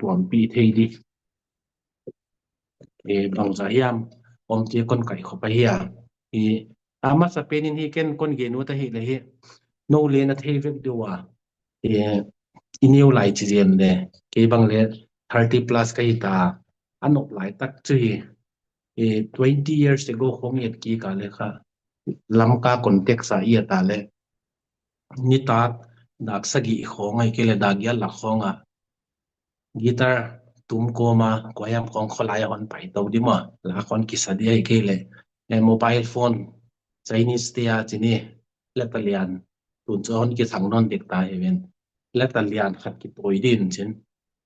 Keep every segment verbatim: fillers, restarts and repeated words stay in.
tuampih thei di. E, bangzah hiam omte kon kaihkhop ahi a. E, a masa penin hi ken kon gen ut ahihleh hi, nou leng na thei vek di ua. E, i neu lai chi zen leh, kei bang leh thirty plus ka hita, a nop lai tak chu hi. E, twenty years ago khong i et kik a leh kha, Lamka context a i et a leh, nitak dak sagih khong ahihkeileh dak giat lak khong a guitar tum kawm a, kua hiam khong kholai a hon pai tou di maw, la khong kisa di ahihkeileh, e, mobile phone, Chinese te a chi ni, leta lian, tun chu hon kithang nawn dek ta hi ven. Leta lian khat kitawi di in chin,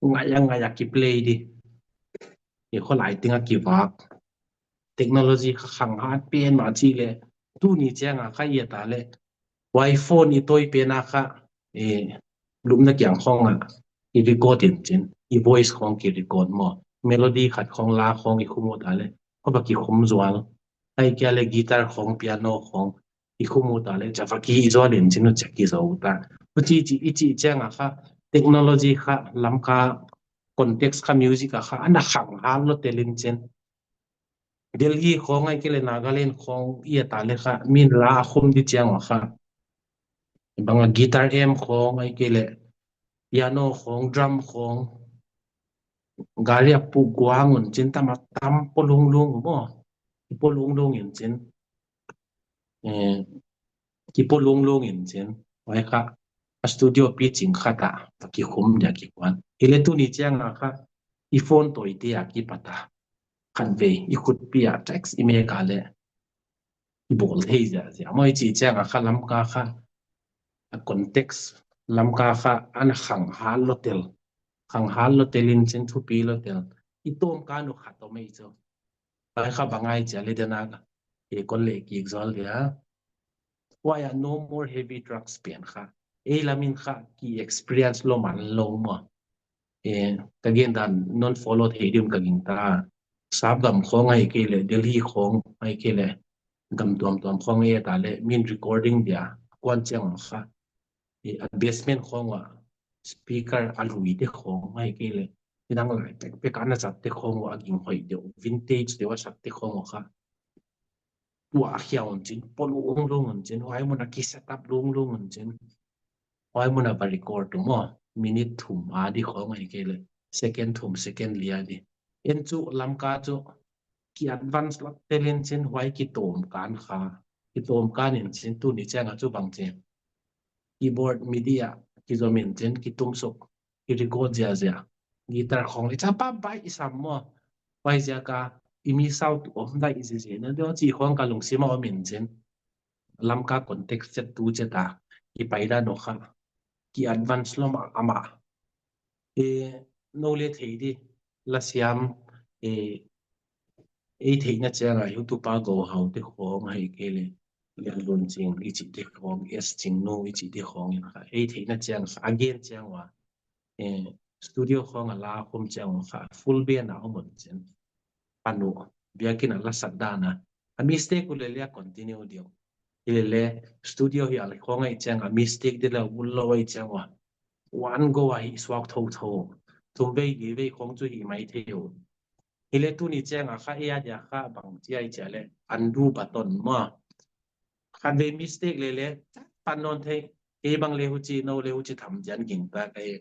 ngai a ngai a kiplay di. E, kholai teng a kivak. Technology kha khang hat pen mah chi leh, tuni chiang a kha i et a leh, huai phone i tawi pen a kha, e, lupna kiang khong a i record in chin, i voice khong ki record maw, melody khat khong la khong i khum ut a leh, kha va kikhum zual. Ahihkeileh guitar khong, piano khong i khum ut a leh, cha va ki zual in chin, u cha ki zou ta. Huchi chi, i chih chiang a kha, technology kha, Lamka context kha, music a kha, ana khang hat lou tel in chin. Delhi khong ahihkeileh Nagaland khong i et a leh kha, min la khum di chiang a kha, bang a guitar amp khong ahihkeileh piano khong, drum khong, gari a puk guang un chin, tam a tam po lunglung maw. Kipo lunglung in chin. E, kipo lunglung in chin. Huai kha, a studio pi ching khat a, va kikhum dia kikuan. Hileh tuni chiang a kha, i phone tawi te a kipat a, khatvei i khutpi a text i mek a leh, i bawl thei ziahziah maw. I chih chiang a kha, Lamka kha, a context, Lamka kha ana khang hat lou tel. Khang hat lou tel in chin, thupi lou tel. I tawm ka nu khat om ei chu. Huai kha bang ahia chi leh, dena ka, e, kon leh kik zual dia. Huai a No More Heavy Drugs pen kha, ei lam in kha ki experience lou man lou maw. E, ka gen dan non follow thei di un ka gingta. Sap gam khong ahihkeileh, Delhi khong ahihkeileh, gam tuamtuam khong i et a leh, min recording dia kuan chiang kha, e, a basement khong a speaker a lui te khong ahihkeileh, midang lai pekpek ana zat te khong a ging hoih deuh, vintage deuh a zat te khong kha, tua khia un chin, po lunglung un chin, huai mun a ki set up lunglung un chin. Huai mun a va record uh maw, minute thum a di khong ahihkeileh, second thum, second li a di. En chu Lamka chu ki advance lou tel in chin, huai kitawm kan kha, kitawm kan in chin, tuni chiang a chu bang chi, keyboard, MIDI a kizom in chin, kitum suk, ki record ziahziah. Guitar khong leh chapa bai i sam maw. Huaiziak a i miss out om daih ziahziah na deuh chi khong ka lungsim a om in chin. Lamka context chet tu chet a i pai dan uh kha, ki advance lou mahmah. E, nou leng thei di, lasiam, e, ei theihna chiang a YouTube a Go Hau te khong ahihkeileh, Lianlun Ching i chih te khong, S Chingnu i chih te khong in kha, ei theihna chiang kha, a gen chiang ua, e, studio khong a la khum chiang ua kha, full band a om un chin. Panu, biakin a la sak dan a, a mistake uleh leng a continue di uh. Hilele, studio hi a leh khong ahih chiang a mistake di leh a bul lou ahih chiang ua, one go a hih suak thouthou. Thumvei, livei khong chu hih maithei uh. Hileh tuni chiang a kha, ei a dia kha bang chi ahih chia leh, undo button maw. Khatvei mistake lele, pan nawn thei, ei bang leng huchi, nou leng huchi tham chi'n gingta ka hi.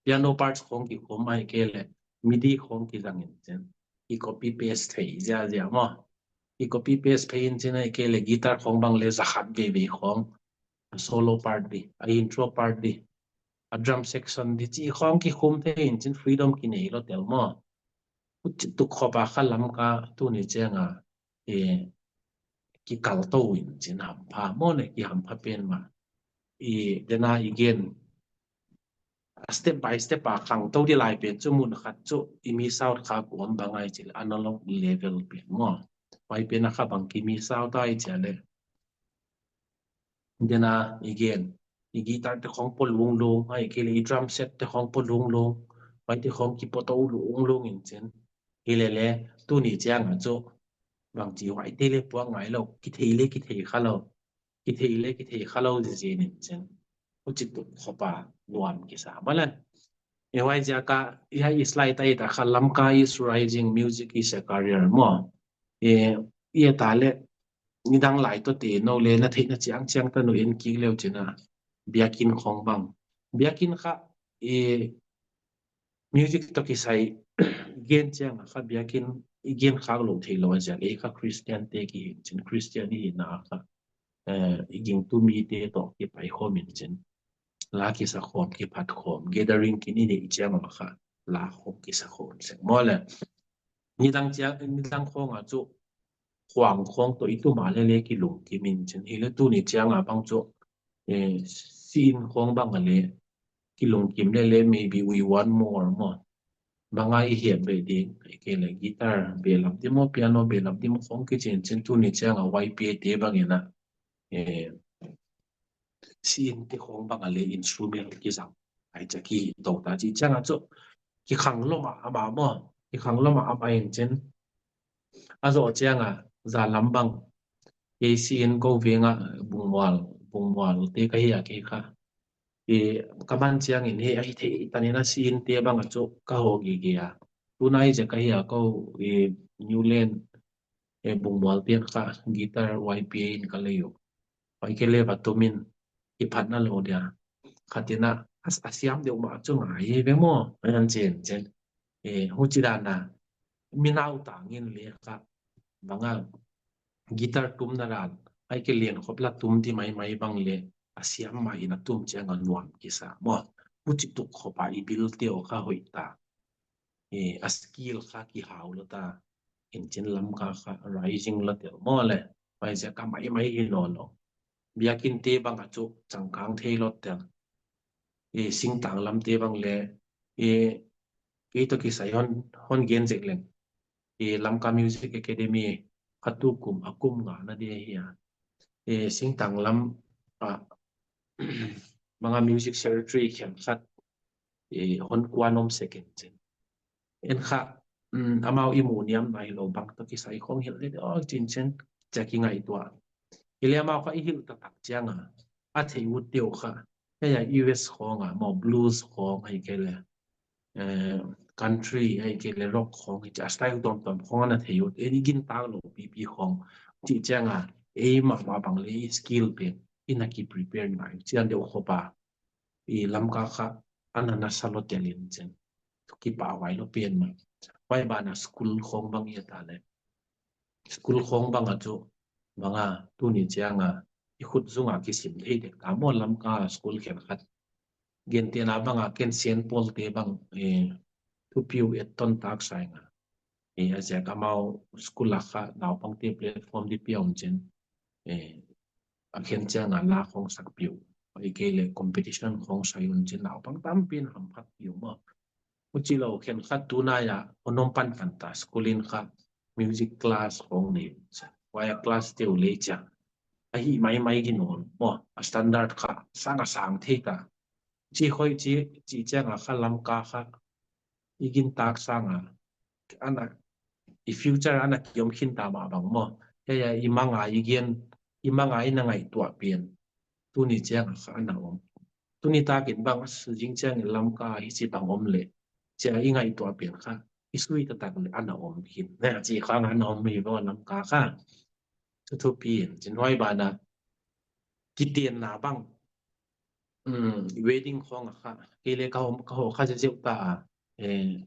Piano parts khong kikhum ahihkeileh, MIDI khong kizang in chin, i copy paste thei ziahziah maw. I copy paste phei in chin ahihkeileh, guitar khong bang leng za khat veivei khong, a solo part di, a intro part di, a drum section di chi khong kikhum thei in chin, freedom kinei lou tel maw. Huchi tuk khop a kha Lamka tuni chiang a, e, kikal tou in chin hampha maw leh, kihampha pen mah. I, dena i gen, a step by step a khang tou di lai pen chu mun khat chu i miss out kha kuam bang ahih chia leh analog level pen maw. Huai pen a kha bang ki miss out ahih chia leh, dena i gen, i guitar te khong po lunglung, ahihkeileh i drum set te khong po lunglung, huai te khong kipo tou lunglung in chin. Hilele, tuni chiang a chu, bang chi huai te leng puak ngai lou, kithei leng kithei kha lou, kithei leng kithei kha lou ziahziah in chin. Huchi tuk khop a nuam kisa maw leh. E huaiziak a, i hiai i slide a i ta kha Lamka is rising, music is a career maw. E, i ta leh, nidang lai toh te nou leh na theihna chiangchiang ta nou en kik leu chin a. Biakin khong bang. Biakin kha, e, music toh kisai gen chiang a kha biakin i gen khak lou theilou a ziak. E kha Christian te kihi chin, Christian i hihna kha. Eh, i gingtu mite toh kipai khawm in chin. La kisa khawm, kiphat khawm, gathering kin i neih chiang a kha. La khawm kisa khawm sek maw leh. Nidang chiang, nidang khong a chu khuang khong toh i tum a leh leh kilungkim in chin. Hileh tuni chiang a bang chu, eh, scene khong bang a leh kilungkim leh leh maybe we want more maw. Bang a i hiat beh ding, ahihkeileh guitar, behlap di maw, piano, behlap di maw khong kichinchin tuni chiang a Y P A te bang in a, eh, scene te khong bang a leh instrument kizang. Ai cha ki tou ta chi chiang a chu, kikhang lou mah a mah maw, kikhang lou mah a mah in chin. A zoh chiang a, za lam bang. Kei scene ko veng a, Bungmual, Bungmual te ka hi a kei kha. I, ka man chiang in hi, ahi thei tan in a scene te bang a chu ka hoh gige a. Tunai ziak ka hi a ko, i, Newland, e, Bungmual pian kha, guitar Y P A in ka lei uh. Ahihkeileh va tum in, i phatna lou dia. Khat in a, a, a siam deuh mah chu ngai ve maw, an chin chin. E, huchi dan a, mi nau tang in leh kha, bang a, guitar tumna dan, ahihkeileh khop la tum di maimai bang leh, a siam mah in a tum chiang a nuam kisa maw. Huchi tuk khop a i bil te uh kha hoih ta. E, a skill kha kihau lou ta. In chin Lamka kha rising lou tel maw leh. Huaiziak a maimai hi nawnlou. Biakin te bang a chu changkang thei lou tel. E, singtang lam te bang leh. E, kei toh kisai hon, hon gen zek leng. E, Lamka Music Academy kha tu kum a kum nga na dia hi a. E, singtang lam a, bang a music secretary khenkhat, e, hon kuan om sek in chin. En kha, mm, amau i mu niam nai lou bang toh kisai khong hilh leh, oh, chin chin, cha ki ngaihtuah. Hileh amau kha i hilh ta tak chiang a, a thei ut deuh kha, hiai a U S khong a, maw blues khong ahihkeileh, eh, country ahihkeileh rock khong, hichi a style tuamtuam khong ana thei ut, e i gin tak lou pipi khong, chi chiang a, e mah mah bang leh skill pen, i na ki prepare ngai, chian deuh khop a. I Lamka kha ana nasa lou tel in chin. Kipahhuai lou pen mah. Huai ban a school khong bang i ta leh. School khong bang a chu, bang a, tuni chiang a, i khut zung a kisim thei dek ta maw Lamka school khenkhat. Gentehna bang a ken Saint Paul te bang, eh, thupiu et ton tak sa ing a. Eh, a ziak amau school a kha naupang te platform di pia om chin. Eh, a khen chiang a la khong sak piu. Ahihkeileh competition khong sai un chin naupang tampi in hamphat piu maw. Huchi lou khenkhat tunai a hon om panpan ta school in kha music class khong nei. Huai a class te uh leh chiang. Ahi maimai ginawn maw. A standard kha sang a sang thei ta. Chi khoi chi, chi chiang a kha Lamka kha. I gin tak sang a. Ana, i future ana kiom khin ta mah bang maw. Hiai a i mang a i gen, i mang a i na ngaihtuah pen. Tuni chiang a kha ana om. Tuni tak in bang a zing chiang in Lamka hichi bang om leh. Chia i ngaihtuah pen kha. I sui ta tak leh ana om khin. Na chi khang ana om hi maw Lamka kha. Chu thupi in, chin huai ban a. Kitenna bang. Mm, wedding khong a kha. Kei leh ka om, ka hoh kha zeuh ta. Eh,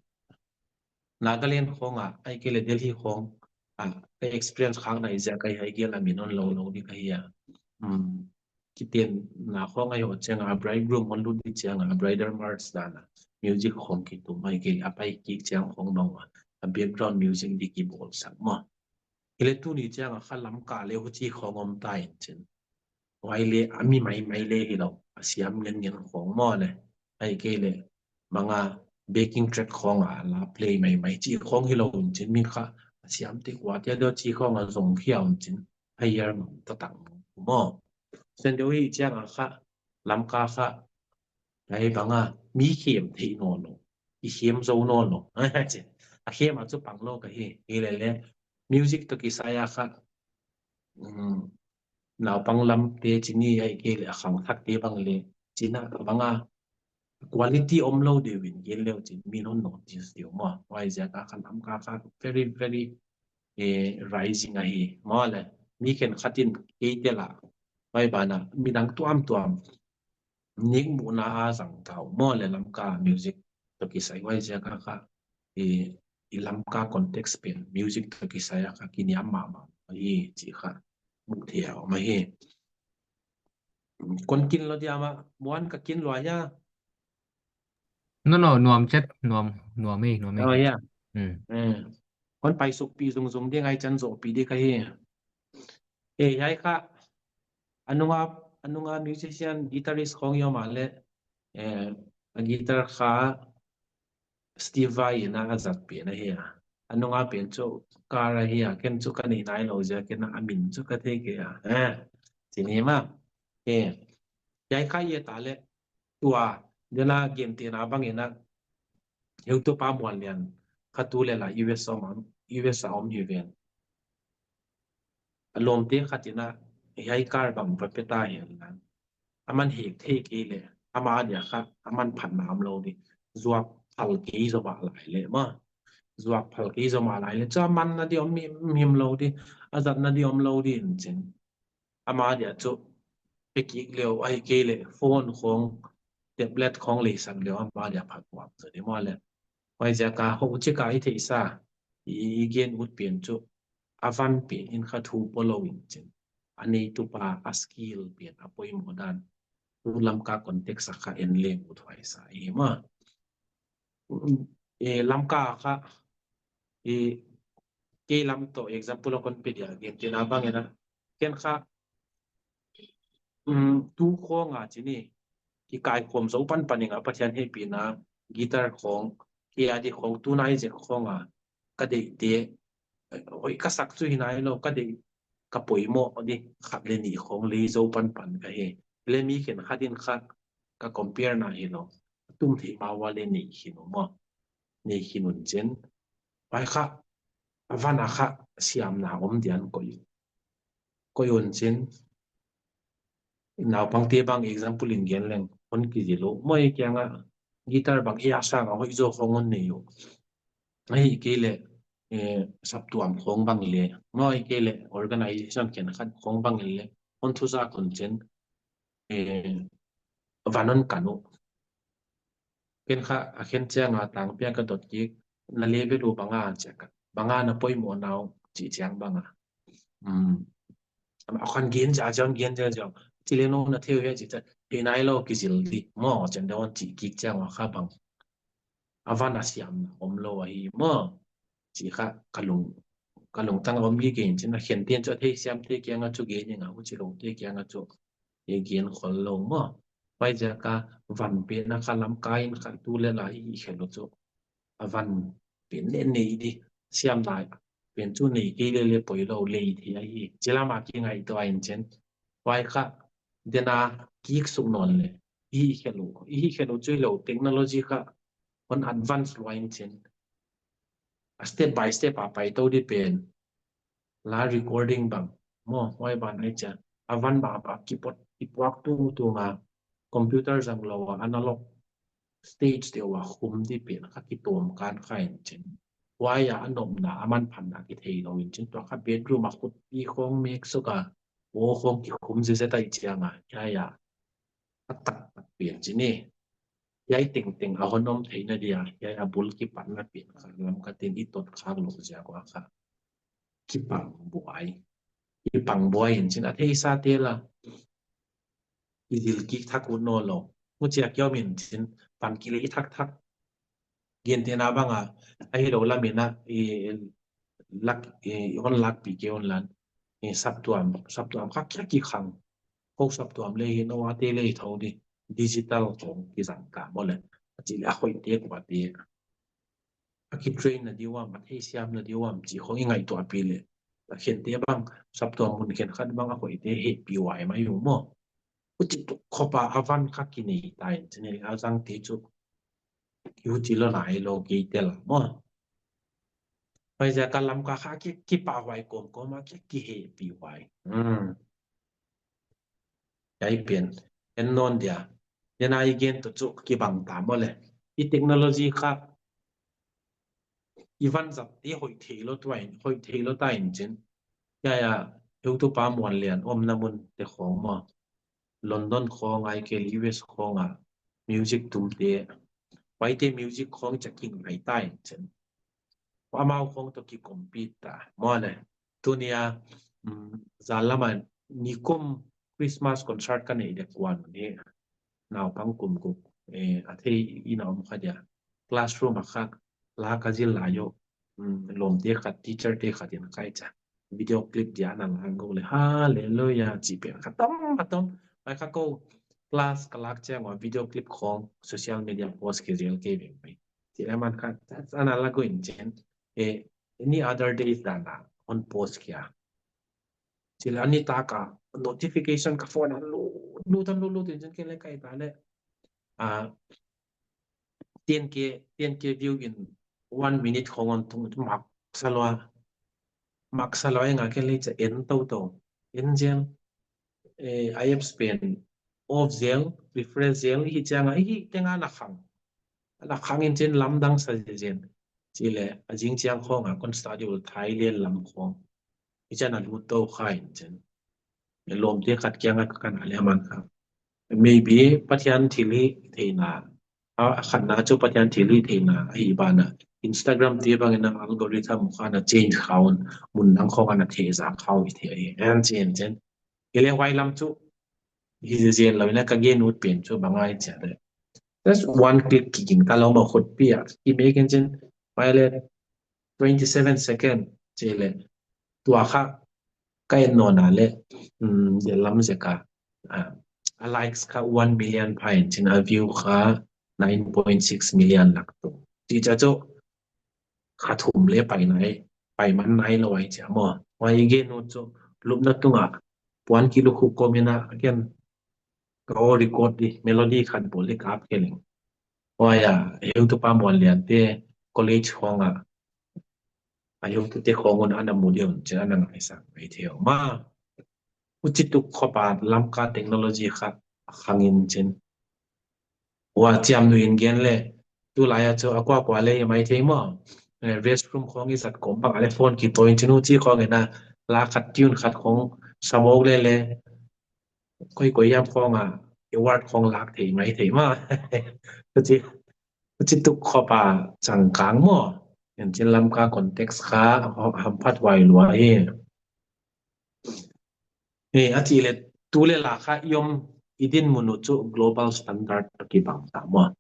Nagaland khong a, ahihkeileh Delhi khong a, ka experience khang nai ziak a hiai gel a min hon lou lou di ka hi a. Mm, kitenna khong a i hoh chiang a, bridegroom hon lut di chiang a, bridal march dan a, music khong kitum ahihkeileh a pai kik chiang khong bang a, a background music di kibawl sak maw. Hileh tuni chiang a kha Lamka leh huchi khong om ta in chin. Huai leh a mi maimai leh hilou, a siam ngen ngen khong maw leh. Ahihkeileh, bang a backing track khong a la play maimai chi khong hilou un chin mi kha, a siam te kua te deuh chi khong a zong khia un chin, a hiar ngam ta tak maw. Sen deuh hi chiang a kha, Lamka kha, ai bang a, mi khem thei nawn lou, i khem zou nawn lou. A khem a chu pang lou ka hi, hileh leh, music toh kisai a kha, um, naupang lam te chini ahihkeileh a khangthak te bang leh, china bang a, quality om lou deuh in gen leu chin mi'n hon notice deuh maw. Huaiziak a kha Lamka kha very, very, eh, rising ahi maw le. Mi khenkhat in kei tel a, huai banah midang tuamtuam nek muhna a zang ta uh maw le, Lamka music toh kisai. Huaiziak a kha i, i Lamka context pen music toh kisai a kha kiniam mahmah ahi chih kha muh theih a om ahi. Kon kin lou diam a, Muan, ka kin lua hia? No, no, nuam chet, nuam, nuam e, nuam e. Oh, yeah. Hmm. Hmm. Kon paisuk pi zungzung ding, ai chan zoh pi di ka hi. Eh, hiai kha, a nunga, a nunga musician, guitarist khong i om a le, eh, a guitar kha Steve Vai in a zat pen ahi a. A nunga pen chu car ahi a, ken chu ka neih nailou ziak in a min chu ka thei kei a. Eh, chih ni maw. Eh, hiai kha i et a le, tua, dena gentehna bang in a, heutupa Muanlian kha tulel a U S a om, U S a om hi ven. A lawmte khat in a, hiai car bang va pe ta hen la, aman hek thei kei le, ama dia kha, aman phatna om lou di. Zuak phal kei zomah lai le maw. Zuak phal kei zomah lai le, chu a manna di om himhim lou di, a zatna di om lou di in chin. Ama dia chu pe kik leu, ahihkeileh phone khong, tablet khong lei sak leu, ama dia phat tuam zaw di maw le. Huaiziak a huchik a i theihsa, i, i gen ut pen chu, a van pen in kha thu pua lou in chin, a neitupa a skill pen a poimoh dan, tu Lamka context a kha en leng ut huai sa hi maw. Eh, Lamka kha, eh, kei lam toh example a kon pe dia, gentehna bang in a, ken kha, um, tu khong a chih ni, kikaikhawm zou panpan ing a, Pathian hehpihna, guitar khong, kei a di khong, tu nai zek khong a ka deihte, eh, hoih ka sak chu hi nailou, ka deih, ka poimoh di khat le nih khong lei zou panpan ka hi. Le mi khenkhat in kha ka compare na hilou, tum theih ma ua le nei khin uh maw. Nei khin un chin. Huai kha, a van a kha siamna om dian koih, koih un chin. Naupangte bang example in gen leng, hon kizil uh maw, ei kiang a guitar bang ei a sang a hoih zaw khong hon nei uh. Ahihkeileh, eh, saptuam khong bang le, maw, ahihkeileh organization khenkhat khong bang le, hon thuzak un chin, eh, van hon kan uh. Ken kha a khen chiang a tangpi a ka dot kik, na level uh bang a chia ka, bang a na poimoh na uh chih chiang bang a. Um, a khan gen zia zia, gen zia zia. Chih le nou na thei uh hia chih ta, thei nailou kizil di. Maw, chan dawn chih kik chiang a kha bang, a van a siamna om lou ahi maw. Chih kha ka lung, ka lungtang a om gige in chin, a khente'n chu a theisiamte kiang a chu gen ing a, huchiloute kiang a chu ei gen khol lou maw. Huaiziak a van pen a kha Lamka in kha tulel a i hihkhelh uh chu, a van pen le nei di, siamna pen chu nei kei le le poi lou, lei thei ahi. Chih lam a kingaihtuah in chin. Huai kha, dena kik suk nawn le, i hihkhelh uh, i hihkhelh uh chu hilou, technology kha hon advance lua in chin. A step by step a pai tou di pen, la recording bang maw, huai ban ai chia, a van bang a kipot, kipuak tu tu nga, computer zang lou a, analog stage deuh a khum di pen kha kitawm kan kha in chin. Huai a a nopna, a manphatna kithei lou in chin. Tua kha bedroom a khut pi khong mek suk a, aw khong kikhum zezet ai chiang a, hiai a a taktak pen chih ni. Hiai tengteng a hon om theihna dia, hiai a bul kipatna pen kha Lamka te'n i tot khak lou ziak ua kha kipangbuai, kipangbuai in chin, a theisate la i zil kik thak ut nawnlou. Huchia kiom in chin, pan kilei thakthak. Gentehna bang a, ahilou lam in a, i lak, i hon lakpih kei un lan, i saptuam, saptuam kha kia kikhang. Kou saptuam le hi nou a te le thou di, digital khong kizang ka maw le. A chih le a hoihte kuate, a kitrain na di uam, a theisiam na di uam, chih khong i ngaihtuahpih le, a khente bang, saptuam mun khenkhat bang a hoihte hehpih uai mai uh maw. Huchi tuk khop a a van kha kinei ta in chin, a zangte chu huchi lou nailou kei tel maw. Huaiziak a Lamka kha ki, kipahhuai kawmkawm a ki, kihehpihhuai. Hmm. Hiai pen en nawn dia. Nena i gen toh chu kibang ta maw le. I technology kha i van zat te hoih thei lou tuain, hoih thei lou ta in chin. Ya ya, heutupa Muanlian omna mun te khong maw, London khong, ai ke U S khong a music tum te, huaite music khong checking mai ta in chin. Amau khong toh ki compete ta maw le. Tunia, um, zan lama nikum Christmas concert ka nei dek kuan ni. Naupang kum guk, eh, a thei in a om kha dia. Classroom a kha la ka zil lai uh, um, lawmte khat, teacher te khat in kai cha. Video clip dia na la go le, hallelujah, chi pen kha tom, a tom. Huai kha kou class ka lak chiang ua video clip khong social media post khe zel kei veng mai. Chi le man kha, ana la go in chin. Eh, any other days dan a hon post kia. Chi le ani taka notification ka phone a lut, lut, lut, lut in chin ke le kai ta le. Ah, ten K, ten K view in one minute khong hon tung, mak sa lou a. Mak sa lou a nga ke le cha en tou tou. En zel, eh, apps pen off zel, refresh zel, hi chiang a, hi teng a na khang. Na khang in chin lamdang sa zen. Chi le, a zing chiang khong a kon study ul thai le lam khong. Hi chiang a lut tou kha in chin. Lawmte khat kiang a ka kan a le man kha. Maybe Pathian thilhih theihna, a, a khatna chu Pathian thilhih theihna ahi ban a. Instagram te bang in a algorithm kha na change kha un, mun dang khong ana thei zak kha uh i thei ahi. En chin chin. Hi le huai lam chu hi zen lou in a ka gen ut pen chu bang ai chia le. Just one click kiging ta lou maw khut pi a. I mek in chin. Huai le twenty seven second chi le. Tua kha ka en nawn a le, um, de lam zek a, ah, a likes kha one million pha in chin, a view kha nine point six million lak tou. Chi cha chu kha thum le pai nai, pai man nai lou ai chia maw. Huai i gen ut chu lupna tung a puan ki lu khu kom in a ken ka o record di, melody khat bawl di ka ap khe leng. Huai a, heutupa Muanlian te college khong a, a heutute khong un ana mu di un chin ana ngaisak mai thei uh maw. Huchi tuk khop a Lamka technology kha khang in chin. Huai chiam nu in gen le, tulai a chu a kua kua le mai thei maw. Eh, restroom khong i zat kawm bang a le phone ki toi in chin huchi khong in a la khat tune khat khong sa mawk le le. Koi koi hiam khong a, award khong lak thei mai thei maw. Huchi, huchi tuk khop a changkang maw. En chin Lamka context kha, ho-, hamphat huai lua hi. Hi, a chi le, tu le la kha i om i dinmun uh chu global standard toh kibang ta maw.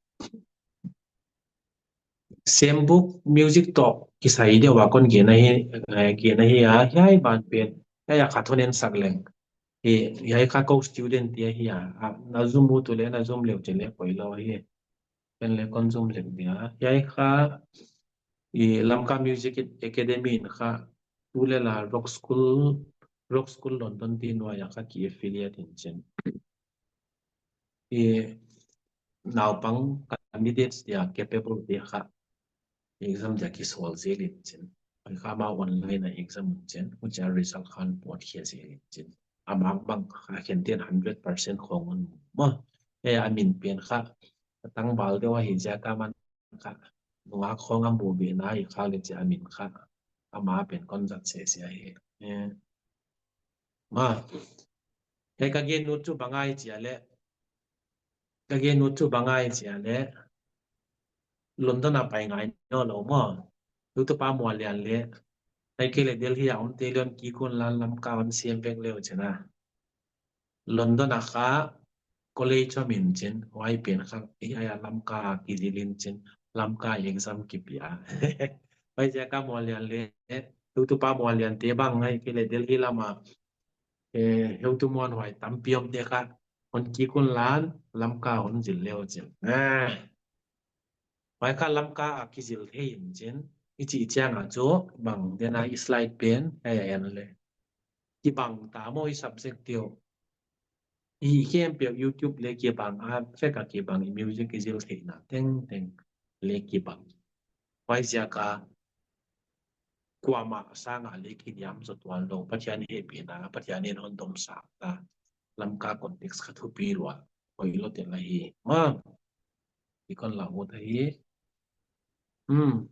Same book music toh kisai deuh a kon gen ahi, eh, gen ahi a, hiai ban pen, hiai a khat hon en sak leng. Hi, hiai kha kou student te ahi a, a, na zum ut uleh, na zum le uh chin le poi lou hi. Pen le kon zum leng dia. Hiai kha, i Lamka Music Academy in kha, tu le la Rock School, Rock School London te nuai a kha ki affiliate in chin. I naupang candidates dia capable te kha exam dia ki solve zel in chin. Huai kha amau online a exam un chin, huchia result khan pawt khia zel in chin. A mark bang kha khen ten hundred percent khong un maw. Eh, a min pen kha, a tangval deuh ahi ziak a man kha. Nungak khong a mu beh na i kha le chia a min kha. Ama pen kon zat se se ahi. Eh. Maw. Hiai ka gen ut chu bang ai chia le. Ka gen ut chu bang ai chia le. London a pai ngai nawn lou maw. Heutupa Muanlian le. Ai ke le Delhi a om te lian kikun lan Lamka hon siam vek le uh chin a. London a kha college a min chin, huai pen kha, hiai a Lamka kizil in chin, Lamka exam kipia. Huaiziak a Muanlian le, heutupa Muanlian te bang ai ke le Delhi lama, eh, heutu muanhuai tampi om te kha, hon kikun lan, Lamka hon zil le uh chin. Ah. Huai kha Lamka a kizil thei in chin, i chih chiang a chu, bang, den a i slide pen, ai a en le. Kibang ta maw i subject te uh. I khempeuh YouTube le kibang a, fek a kibang, i music i zil theihna tengteng le kibang. Huaiziak a kuamah sang a le kiniam zaw tuan lou, Pathian hehpihna, Pathian in hon dom sak ta, Lamka context kha thupi lua. hoihlou tel ahi. Maw, i kon la ut ahi. Hmm.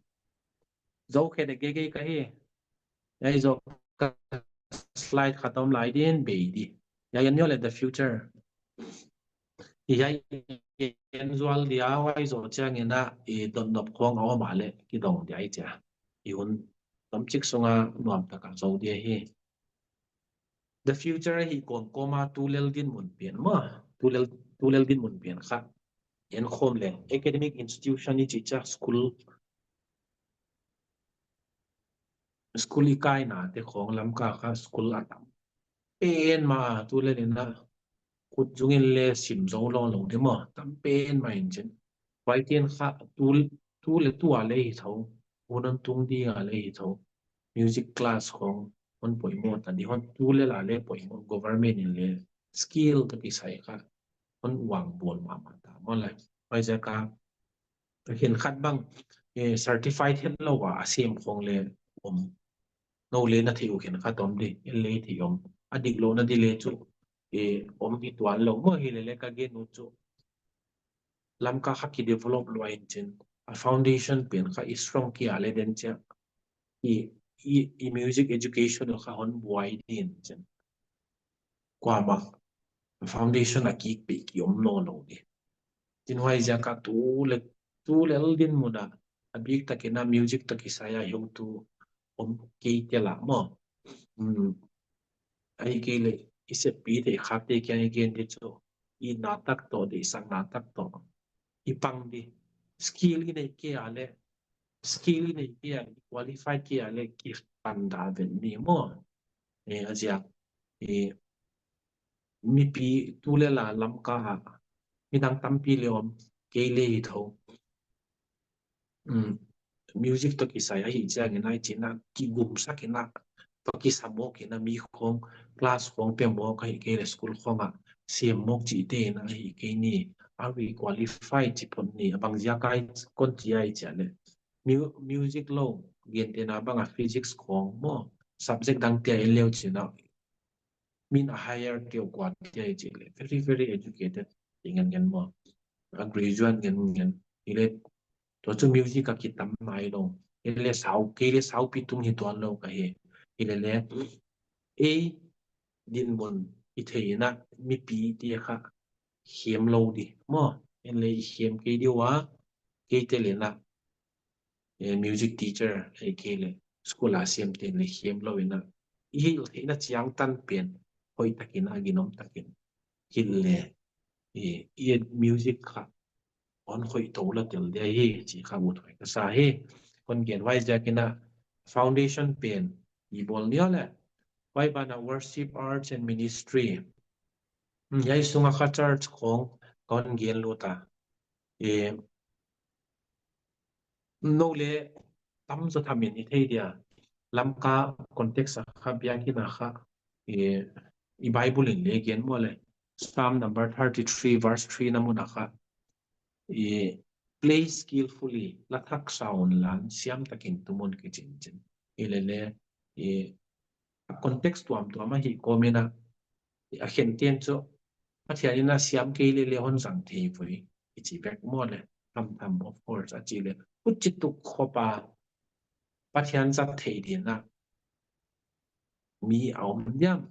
Zou khe de gege ka hi. Hiai zoh ka slide khat om lai din bei di. Hiai en nyo le the future. Hiai en zual dia, huai zoh chiangin a i dotnop khong a om a le kidong dia i chia. I hun tomchik sunga nuam taka zou dia hi. The future hi kawmkawm a tulel dinmun pen maw. Tulel, tulel dinmun pen kha en khawm leng. Academic institution i chih chiang school, school i kaina te khong Lamka kha school a tam pen mah tulel in a khut zungin le sim zou lou lou di maw. Tam pen mah in chin. Huai ten kha tu, tu le tu a le hi thou. Hun hon tung di a le hi thou. Music class khong hon poimoh ta di, hon tulel a le poimoh, government in le skill toh kisai kha hon uang bawl mahmah ta maw le. Huaiziak a khenkhat bang, eh, certified hetlou a a sem khong le om. Nou le na theih uh khenkhat om di, en le theih om. A diklouhna di le chu, eh, om hi tuan lou maw, hilele ka gen uh chu Lamka kha ki develop lua in chin. A foundation pen kha i strong kei a le den chiang i, i, i music education kha hon buai di in chin. Kuamah foundation a kik pih ki om nawnlou di. Chin huaiziak a tu le, tulel dinmun a, a biktakin a music toh kisai a heutu om kei tel a maw. Hmm. Ahihkeileh i seppih theih khate kiang i gen di chu, itna tak toh, deihsakna tak toh i pang di. Skill i neih kei a le, skill i neih kei a, qualify kei a le kipan da ven ni maw. Eh, a ziak, eh, mipi tulel a Lamka a midang tampi le om, kei le hi thou. Hmm. Music toh kisai ahih chiangin a i chihna kigumsak in a, toh kisa mawk in a mi khong, class khong pe mawk ahihkeileh school khong a sem mawk chihte in a ahihkei ni, a re-qualify chih phot ni, a bang ziak a kon chi a i chih a le. Mu-, music lou, gentehna bang a physics khong maw, subject dangte a en leu chin a, min a higher te uh kua te i chih le, very, very educated, i ngen ngen maw. A graduate ngen ngen. Hileh, tua chu music a kitam nailou. Hileh sau, kei le saupi tung hi tuan lou ka hi. Hilele, ei dinmun i theihna mipi te kha hiam lou di maw. Hileh i hiam kei di ua, kei te le na, eh, music teacher, ahihkeileh school a siam te le hiam lou in a, i hih theihna chiang tan pen hoih takin a ginom takin hilele, eh, i music kha hon hoih tou la tel dia hi chih kha ut huai ka sa hi. Kon gen huaiziak in a foundation pen i bawl ni a le. Huai ban a worship, arts and ministry. Hmm, hiai sunga kha church khong kon gen lut a. Eh, nou le tamzaw tham in i thei dia. Lamka context a kha biakin a kha, eh, i Bible in le gen maw le. Psalm number thirty-three verse three na mun a kha, eh, play skillfully, la thak sa un la, siam takin tum un kichi in chin. Hilele, eh, a context tuamtuam ahih kawm in a, a khen ten chu, Pathian in a siam kei lele hon zang thei voi, i chi vek maw le, tham tham, of course, a chih le, huchituk khop a, Pathian zat thei din a, mi a om diam.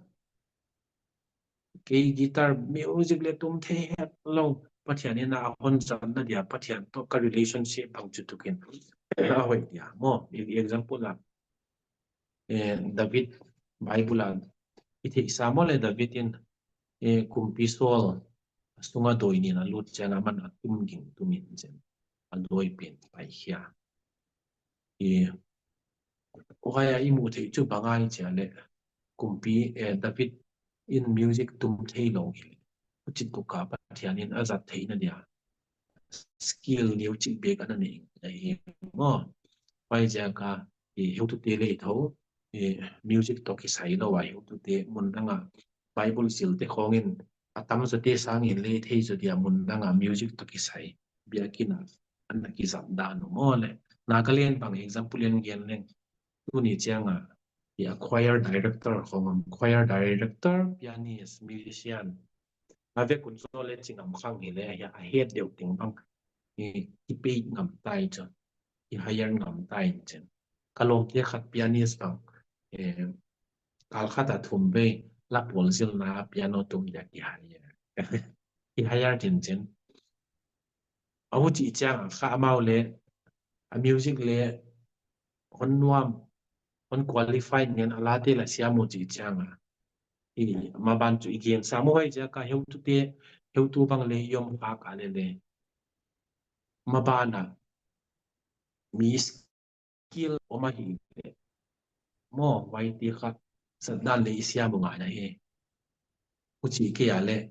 Kei guitar music le tum thei hetlou, Pathian in a hon zatna dia, Pathian toh ka relationship bangchituk in a hoih dia maw. E-, example a, eh, David, Bible a i theihsa maw le, David in, eh, kumpi Saul sunga dawi nih in a lut chiang a, aman a tum ging tum in chin, a dawi pen pai khia. Eh, huai a i muh theih chu bang ahia i chih a le, kumpi, eh, David in music tum theilou hileh, huchituk a Pathian in a zat theihna dia skill neuchik bek ana nei ahi maw. Huaiziak a, eh, heutute le i thou, eh, music toh kisai lou a heutute mun dang a Bible zil te khong in, a tamzaw te sang in le thei zaw dia mun dang a music toh kisai biakin a ana kizat dan uh maw le. Nagaland bang example in gen leng, tuni chiang a, i a choir director khong, choir director, pianist, musician, Na vek un zaw leh chi ngam khang hi leh, a het deuh teng bang i, i pay ngam tai chu, i hire ngam tai chin. Ka lawmte khat pianist bang, eh, kal khat a thum vei la pawl zilna piano tum dia ki hire. I hire chin chin. A huchi chiang a kha amau leh, a music leh hon nuam, hon qualified ngen a late la siam huchi chiang a. I, maban chu i gen sa maw, huai ziak a heutute, heutu bang leh i om khak a leh leh. Maban a mi skill om ahi leh maw, huaite kha satdan leh i siam uh ngai na hi. Huchi kei a leh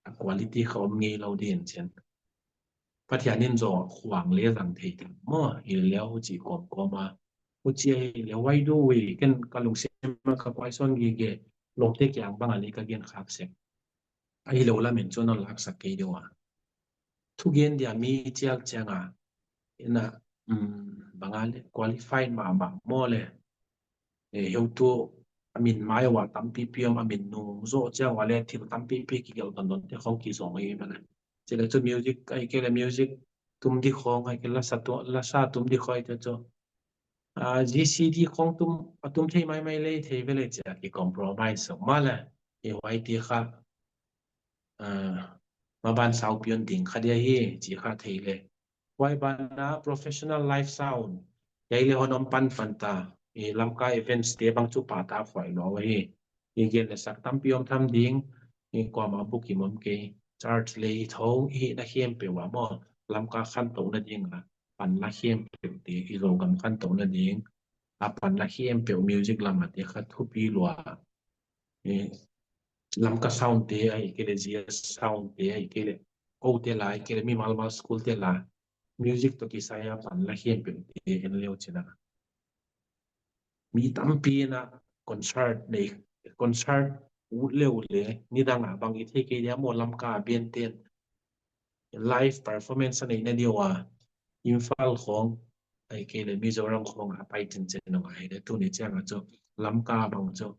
a quality kha om ngeilou din chin. Pathian in zaw khuang leh zang thei ta maw, hi leh huchi kawmkawm a. Huchi ahi leh why do we, ken ka lungsim a ka question gige, lawmte kiang bang a leh ka gen khak sek. Ahilou lamin chu non laksak kei deuh a. Thugen dia mi chial chiang a, ina, um, bang a leh qualified mahmah maw leh. Eh, heutu a min mai ua tampipi om, a min nung zaw chiang ua leh thil tampipi kigelh dondon te khong kizom hi mah leh. Chi leh chu music, ahihkeileh music tum di khong, ahihkeileh la sa tu, la sa tum di khong te chu. Ah, G C D khong tum, a tum thei maimai leh thei ve leh chia ki compromise mah leh. I huaite kha, ah, maban sau pion ding kha dia hi, chi kha thei leh. Huai ban a professional live sound. Hiai leh hon om panpan ta. I Lamka events te bang chu pa ta khuai lou hi. I gen leh sak tampi om tham ding. I kuamah bukim om kei. Charge leh i thong i na khempeuh a maw, Lamka khantouna ding a panla khempeuh te, i Zogam khantouna ding a panla khempeuh music lam a te kha thupi lua. Eh, Lamka sound te ahihkeileh G S sound te ahihkeileh, kou te la ahihkeileh mimal mal school te la, music toh kisai a panla khempeuh te en leu chin a. Mi tampi na concert nei, concert ut leu leh, nidang a bang i thei kei dia maw, Lamka band ten live performance a neihna di ua, Imphal khong, ahihkeileh Mizoram khong a pai chin chin nung ahi leh, tuni chiang a chu Lamka bang chu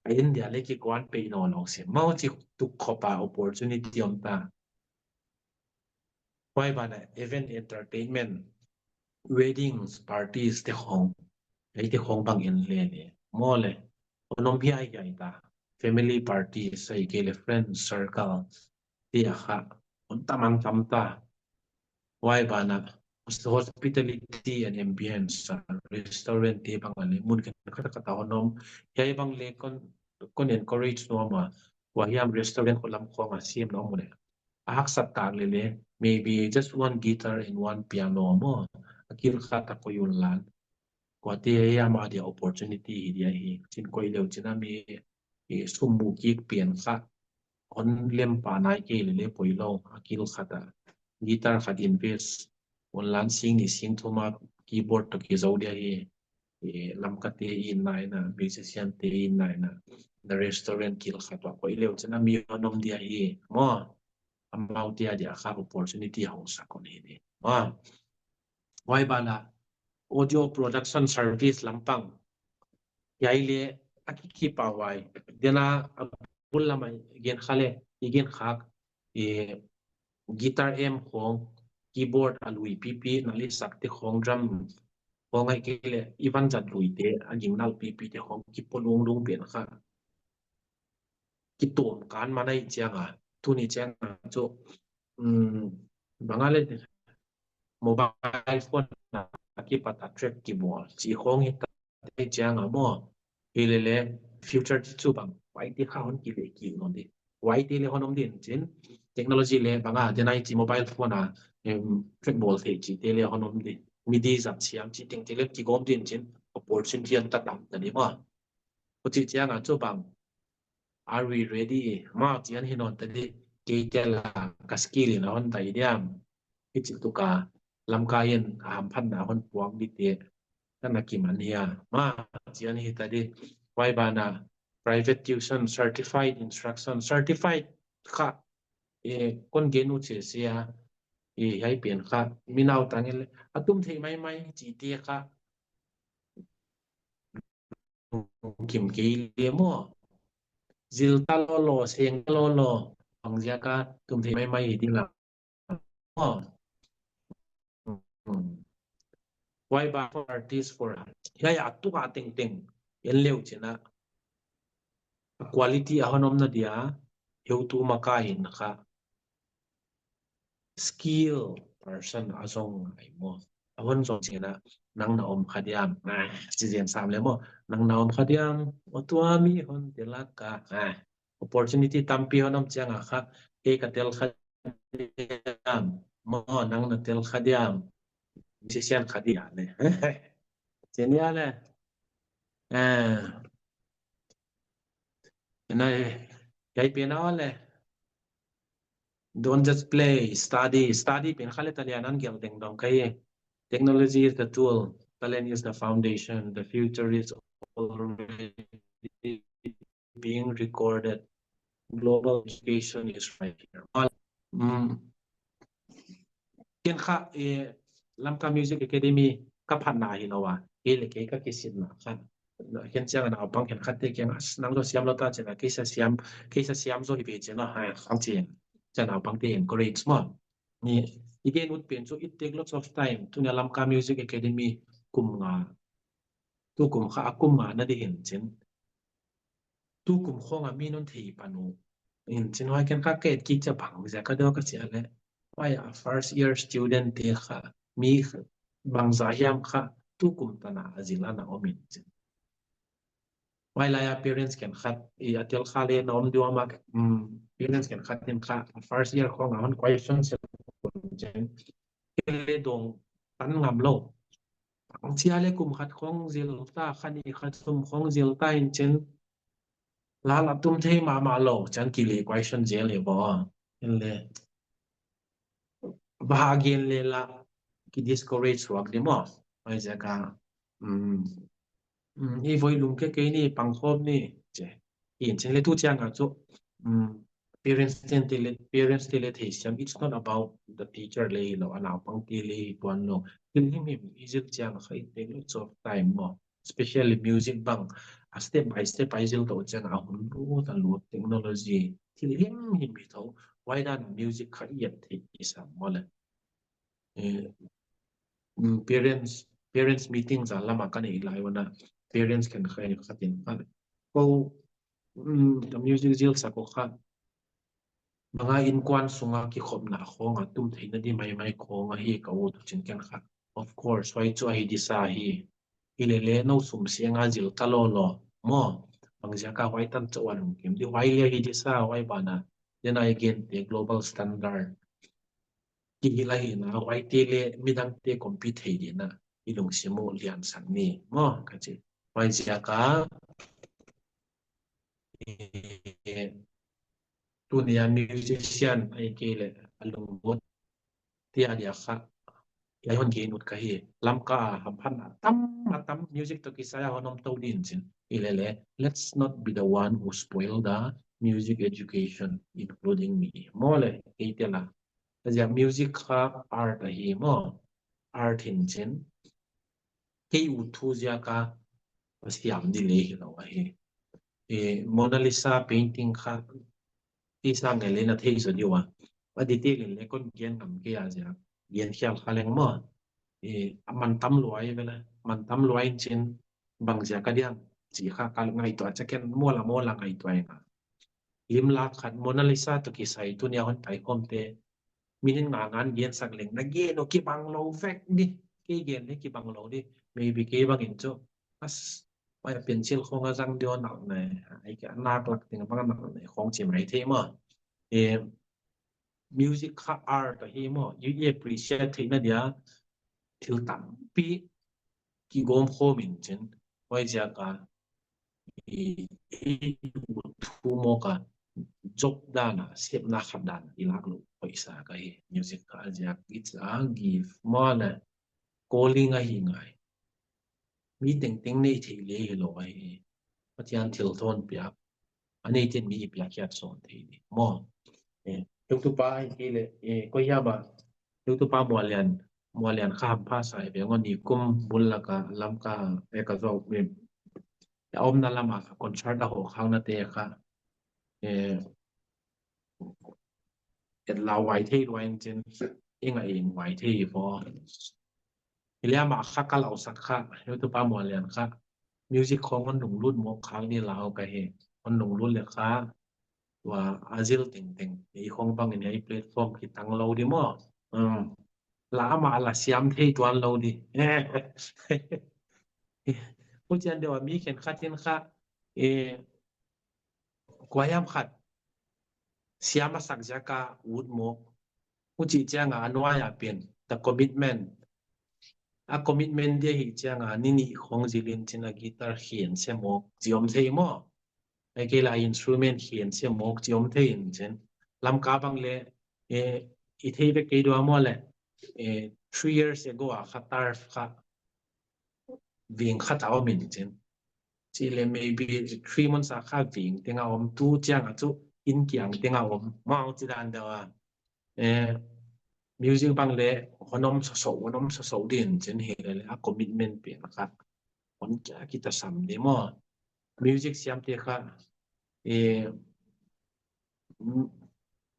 a India leh kikuan pei nawnlou se. Mau chi tuk khop a opportunity om ta. Huai ban a event entertainment, weddings, parties te khong, ei te khong bang en leh leh maw leh, hon om hiaihiai ta. Family parties, ahihkeileh friend circle te a kha hon tam ang tam ta. Huai ban a hospitality and ambience, ah, restaurant te bang a leh mun khenkhat khat a hon om. Hiai bang leh kon, kon encourage nuam a, huai hiam restaurant khong lam khong a siam nuam leh. A haksat tak leh leh, maybe just one guitar and one piano maw, a kil khat a koih un lan. Kuate hiam a dia opportunity hi dia hi, chin koih leu chin a mi, i sum mu kik pian kha hon lem pah nai kei leh leh poi lou, a kil khat a guitar khat invest, hon lan sing nih sing thum a keyboard toh kizou dia hi. Eh, Lamka te i nai na, musician te i nai na, na restaurant kil khat ua koih leu chin a mi hon om dia hi maw. Amau te a dia kha opportunity hong sak kon hi di maw. Huai ban a audio production service lampang. Hiai leh a kiki pah huai. Dia na a bul lam a i gen kha leh, i gen khak, eh, guitar amp khong, keyboard a lui pipi, na li sak te khong, drum khong ahihkeileh, i van zat lui te, a ging nal pipi te khong, kipo lunglung pen kha. Kitom kan man ahih chiang a, tuni chiang a chu, um, bang a leh, mobile phone a kipat a track kibawl, chi khong hi ta chiang a maw. Hi leh leh future chu bang, huaite kha hon kileh kik nawn di. Huaite leh hon om din chin. Technology leh bang a, dia nai chi mobile phone a, em, track bawl thei chi te leh hon om di. MIDI zat siam chi teng te leh kigawm din chin. Opportunity hon ta tam ta di maw. Huchi chiang a chu bang, are we ready? Maw, chian hi nawn ta di, kei te la ka skill in a hon tai diam. Hichi tuk a Lamka in a hamphatna hon puang di te, ka na kiman hia. Maw, chian hi ta di, huai ban a private tuition, certified instruction, certified kha, eh, kon gen uh chih sia, eh, hiai pen kha, mi nautang in leh, a tum thei maimai chi te kha, kim kei leh maw. Zil ta lolo, seng ta lolo. bang ziak a tum thei maimai hi ding a. Oh. Hmm. Why ba for artist for, hiai a tuk a tengteng en leu chin a, a quality a hon omna dia, heutu makai in kha skill person a zong ngai maw. A hon zong chin a, nang na om kha diam. Ah, chi zen sam le maw. Nang na om kha diam. O tua mi hon tel kha. Ah, opportunity tampi hon om chiang a kha, kei ka tel kha diam, maw, nang na tel kha diam, musician kha diam le. Chin a le. Ah. Nai, kei pen a le. Don't just play, study. Study pen kha le talian an gel ding dong kai. Technology is the tool. Talent is the foundation. The future is already being recorded. Global education is right here. All, mm, ken kha, eh, Lamka Music Academy ka phatna hi lou a. Kei le kei ka kisimna kha. Ken chiang a naupang khenkhat te kiang a, nang zaw siam lou ta chin a, kei sa siam, kei sa siam zaw hi ve chin a, ha, khang chin. Chin a naupang te encourage maw. Ni, i gen ut pen chu, it take lots of time. Tuni a Lamka Music Academy kum nga. Tu kum kha a kum nga na di hin chin. Tu kum khong a mi non thei pan uh. In chin huai ken kha ka et kik chiang bang ziak a deuh ka chi a le. Huai a first year student te kha mi bangzah hiam kha tu kum tan a zil a na om in chin. Huai lai a parents khenkhat, i a tel kha le na om diam a, mm, parents khenkhat in kha first year khong a hon question se chin. Kei le dong tan ngam lou. Bang ziak le kum khat khong zil ta, kha ni kha thum khong zil ta in chin. Lal a tum thei mahmah lou, chin kile question zel le bo. In le. Ba gen le la, ki discourage suak di maw. Huai ziak a, mm, mm, i voi lum kei kei ni, pangkhawm ni, chi. In chin le tu chiang a chu, mm, parents te le, parents te le theisiam, it's not about the teacher le hi lou, a naupang te le hi tuan lou. Thil himhim i zil chiang a kha it take lots of time maw. Especially music bang, a step by step a i zil tou chiang a hun lut a lut technology. Thil himhim hi tou, huai dan music kha i et thei i sam maw le. Eh, mm, parents, parents meeting za lam a ka nei lai un a, parents khenkhat in kha. Ko, mm, ka music zil sak uh kha. Bang a innkuan sung a kikhopna khong a tum theihna di maimai khong ahi ka ut uh chin ken kha. Of course, huai chu ahi di sa hi. Hi le le nou sum siang a zil ta lou lou. Maw, bang ziak a huai tan chauh a lungkim di huai le ahi di sa huai ban a. Then again, te global standard. Ki hi la hi na, huai te le midang te compete thei di na. I lungsim uh lian sak ni. Maw, ka chi. Huai ziak a, eh, tuni a musician ahihkeileh a lunglut te a dia kha. Hiai hon gen ut ka hi. Lamka a hamphatna tam a tam music toh kisai a hon om tou din chin. Hi le le, let's not be the one who spoil the music education, including me. Maw le, kei te la. A ziak music kha art ahi maw. Art hin chin. Kei ut thu ziak a siam di le hi lou ahi. Eh, Mona Lisa painting kha i sang ngai le na thei zaw di ua. A detail in le kon gen ngam kei a ziak. Gen khial kha leng maw. Eh, a man tam luai ve la. Man tam luai in chin bang ziak a diam. Chi kha ka ngaihtuah chiang ken maw la maw la ngaihtuah in a. Lim lak khat Mona Lisa toh kisai tuni a hon pai khawm te. Min in nga ngan gen sak leng na gen uh kibang lou vek di. Kei gen le kibang lou di. Maybe kei bang in chu. As, huai a pencil khong a zang di uh nak nai. Ai ka nak lak ting bang nak nai khong chi mai thei maw. Eh, music kha art ahi maw. I appreciate theihna dia. Thil tampi kigawm khawm in chin. Huai ziak a i, i thu mawk a job dan a, sepna khat dan a, i lak lou poisa ka hi, music kha a ziak, it's a gift, maw le, calling ahi ngai. Mi tengteng nei thei le hi lou ahi. Pathian thilthawn piak. A nei ten mi i piak khiat sawn thei di. Maw. Eh, heutupa ahihkeileh, eh, koi hiam a, heutupa Mualian, Mualian kha hampha sa i ve ngon ni kum bul lak a Lamka, eh, ka zou, eh, a omna lam a concert a hoh khakna te kha. Eh, et lau huai thei luai in chin, i nga in huai thei hi vo. Hileh amah kha ka lau sak kha, YouTube a mual lian kha, music khong hon lunglut mawk khak di lau ka hi, hon lunglut leh kha, tua a zil tengteng, i khong bang in hiai platform ki tang lou di maw. Hmm. La amah la siam thei tuan lou di. Huchian deuh a mi khenkhat in kha, eh, kuahiam khat siam a sak ziak a ut mawk. Huchi chiang a a nuai a pen, the commitment. A commitment dia hi chiang a ni nih khong zil in chin a guitar khen se mawk, chi om thei maw. Ahihkeileh instrument khen se mawk, chi om thei in chin. Lamka bang leh, eh, i thei vek kei dua maw leh, eh, three years ago a kha turf kha veng khat a om in chin. Chih leh maybe three months a kha veng teng a om, tu chiang a chu inn kiang teng a om. Mau chi dan deuh a. Eh, music bang leh hon om sosou, hon om sosou din chin hileh a commitment pen kha hon kia kita sam di maw. Music siam te kha, eh,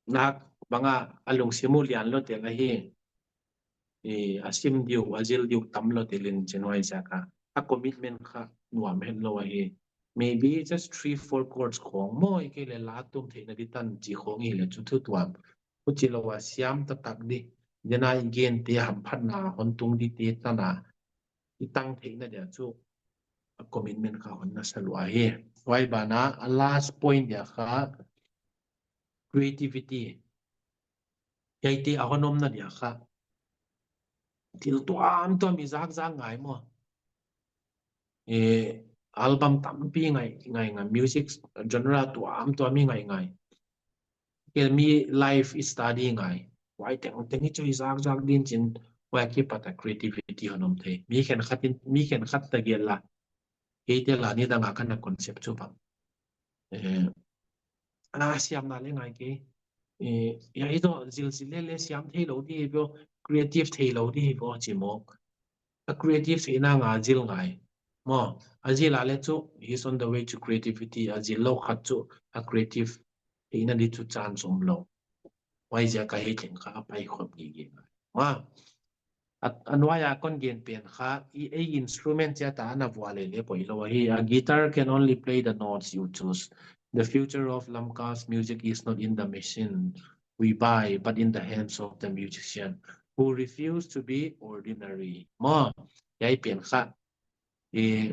nak bang a a lungsim uh lian lou tel ahi. Eh, a sim diu, a zil diu tam lou tel in chin huai ziak a. A commitment kha nuam het lou ahi. Maybe just three, four chords khong maw, ahihkeileh la tum theihna di tan chi khong hileh chu thu tuam. Huchi lou a siam taktak di. Dena i gen te hamphatna hon tung di te tan a i tang theihna dia chu a commitment kha hon nasa lua hi. Huai ban a a last point dia kha creativity. Hiai te a hon omna dia kha thil tuamtuam i zakzak ngai maw. Eh, album tampi ngai, ngai, ngai, music genre tuamtuam i ngai, ngai. Kei mi life study ngai. Huai tengteng hi chu i zakzak din chin, huai akipat a creativity hon om thei. Mi khenkhat in, mi khenkhat ta gel la. Kei te la ni dang a ka na concept chu bang. Eh, a siamna leh ngai kei. Eh, hiai toh zilzil leh leh siam thei lou di hi vo, creative thei lou di hi vo chi mawk. A creative theihna nga zil ngai. Maw, a zil a leh chu, he's on the way to creativity, a zil lou khat chu, a creative theihna di chu chance om lou. Huai ziak a hi teng kha a pai khop gige ngai. Maw, a, a nuai a kon gen pen kha, i, ei instrument chiat a na vua leh leh poi lou ahi. A guitar can only play the notes you choose. The future of Lamka's music is not in the machine we buy, but in the hands of the musician who refuse to be ordinary. Maw, hiai pen kha, eh,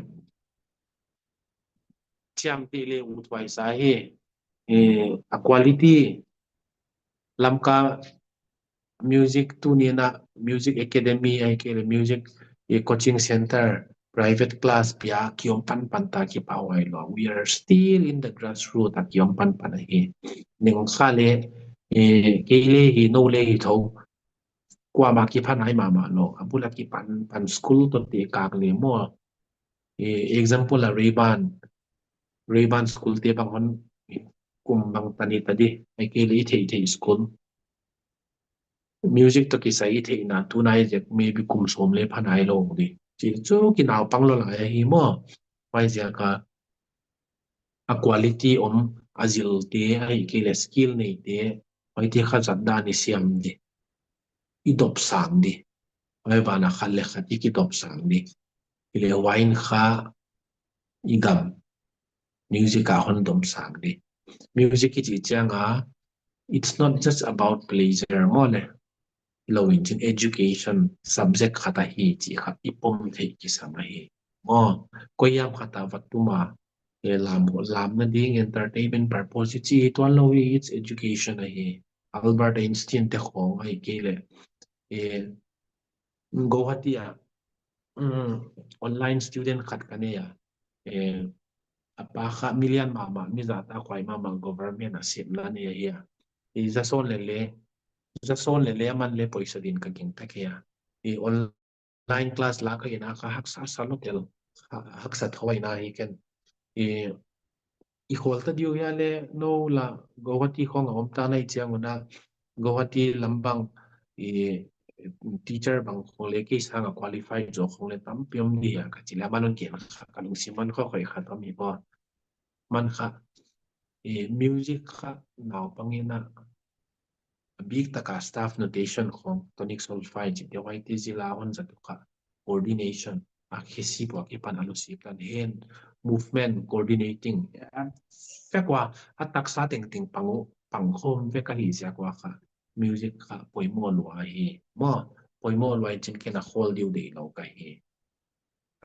chiam te leh ut huai sa hi, eh, a quality. Lamka music tuni in a music academy ahihkeileh music, eh, coaching center, private class pia ki om panpan ta ki pau ai lou. We are still in the grassroots a ki om panpan ahi. Ning kha leh, eh, kei leh hi nou leh hi thou. Kuamah kipha nai mahmah lou. A bul a kipan, pan school toh te kak leh maw. Eh, example a Rayburn. Rayburn school te bang hon kum bang tani ta di. Ahihkeileh i theih theih school. Music toh kisai i theihna tu nai ziak maybe kum sawm leh pha nai lou di. Chi chu ki naupang lou lai ahi maw. Huai ziak a a quality om a zil te ahihkeileh skill nei te. Huai te kha zat dan i siam di. I dop sang di. Huai ban a khat leh khat i ki dop sang di. Hileh huai in kha i gam music a hon dom sang di. Music i chih chiang a, it's not just about pleasure maw leh. Lou in chin education subject khat ahi chih kha i pom thei kisam ahi. Maw, koi hiam khat a va tum a, eh, lam, lamna ding entertainment purpose i chih tuan lou hi, it's education ahi. Albert Einstein te khong ahihkeileh, eh, Guwahati a, mm, online student khat ka nei a. Eh, a pa kha mi lian mahmah, mi zahtakhuai mahmah, government a sepna nei ahi a. Eh, zasawn leh leh, zasawn leh leh aman leh poisa din ka gingta kei a. Eh, online class la ka hihna kha haksa sa lou tel, ha-, haksa thou a hihna hi ken. Eh, i khawl ta diu hia leh nou la Guwahati khong a om ta na i chiang un a Guwahati lam bang i teacher bang khong leh kei sang a qualify zaw khong leh tampi om di hia ka chi leh aman hon gen kha ka lungsim a hon khoih khoih khat om hi maw. Man kha, music kha naupang in a bik taka staff notation khong tonic solfa chihte huaite zila hon zat uh kha coordination a khesip ua kipan a lusip tan hen, movement coordinating, em, vek ua a taksa tengteng pang uh, pang khawm vek ahi ziak ua kha music kha poimoh lua hi maw. Poimoh lua in chin ken a khawl diu deih lou ka hi.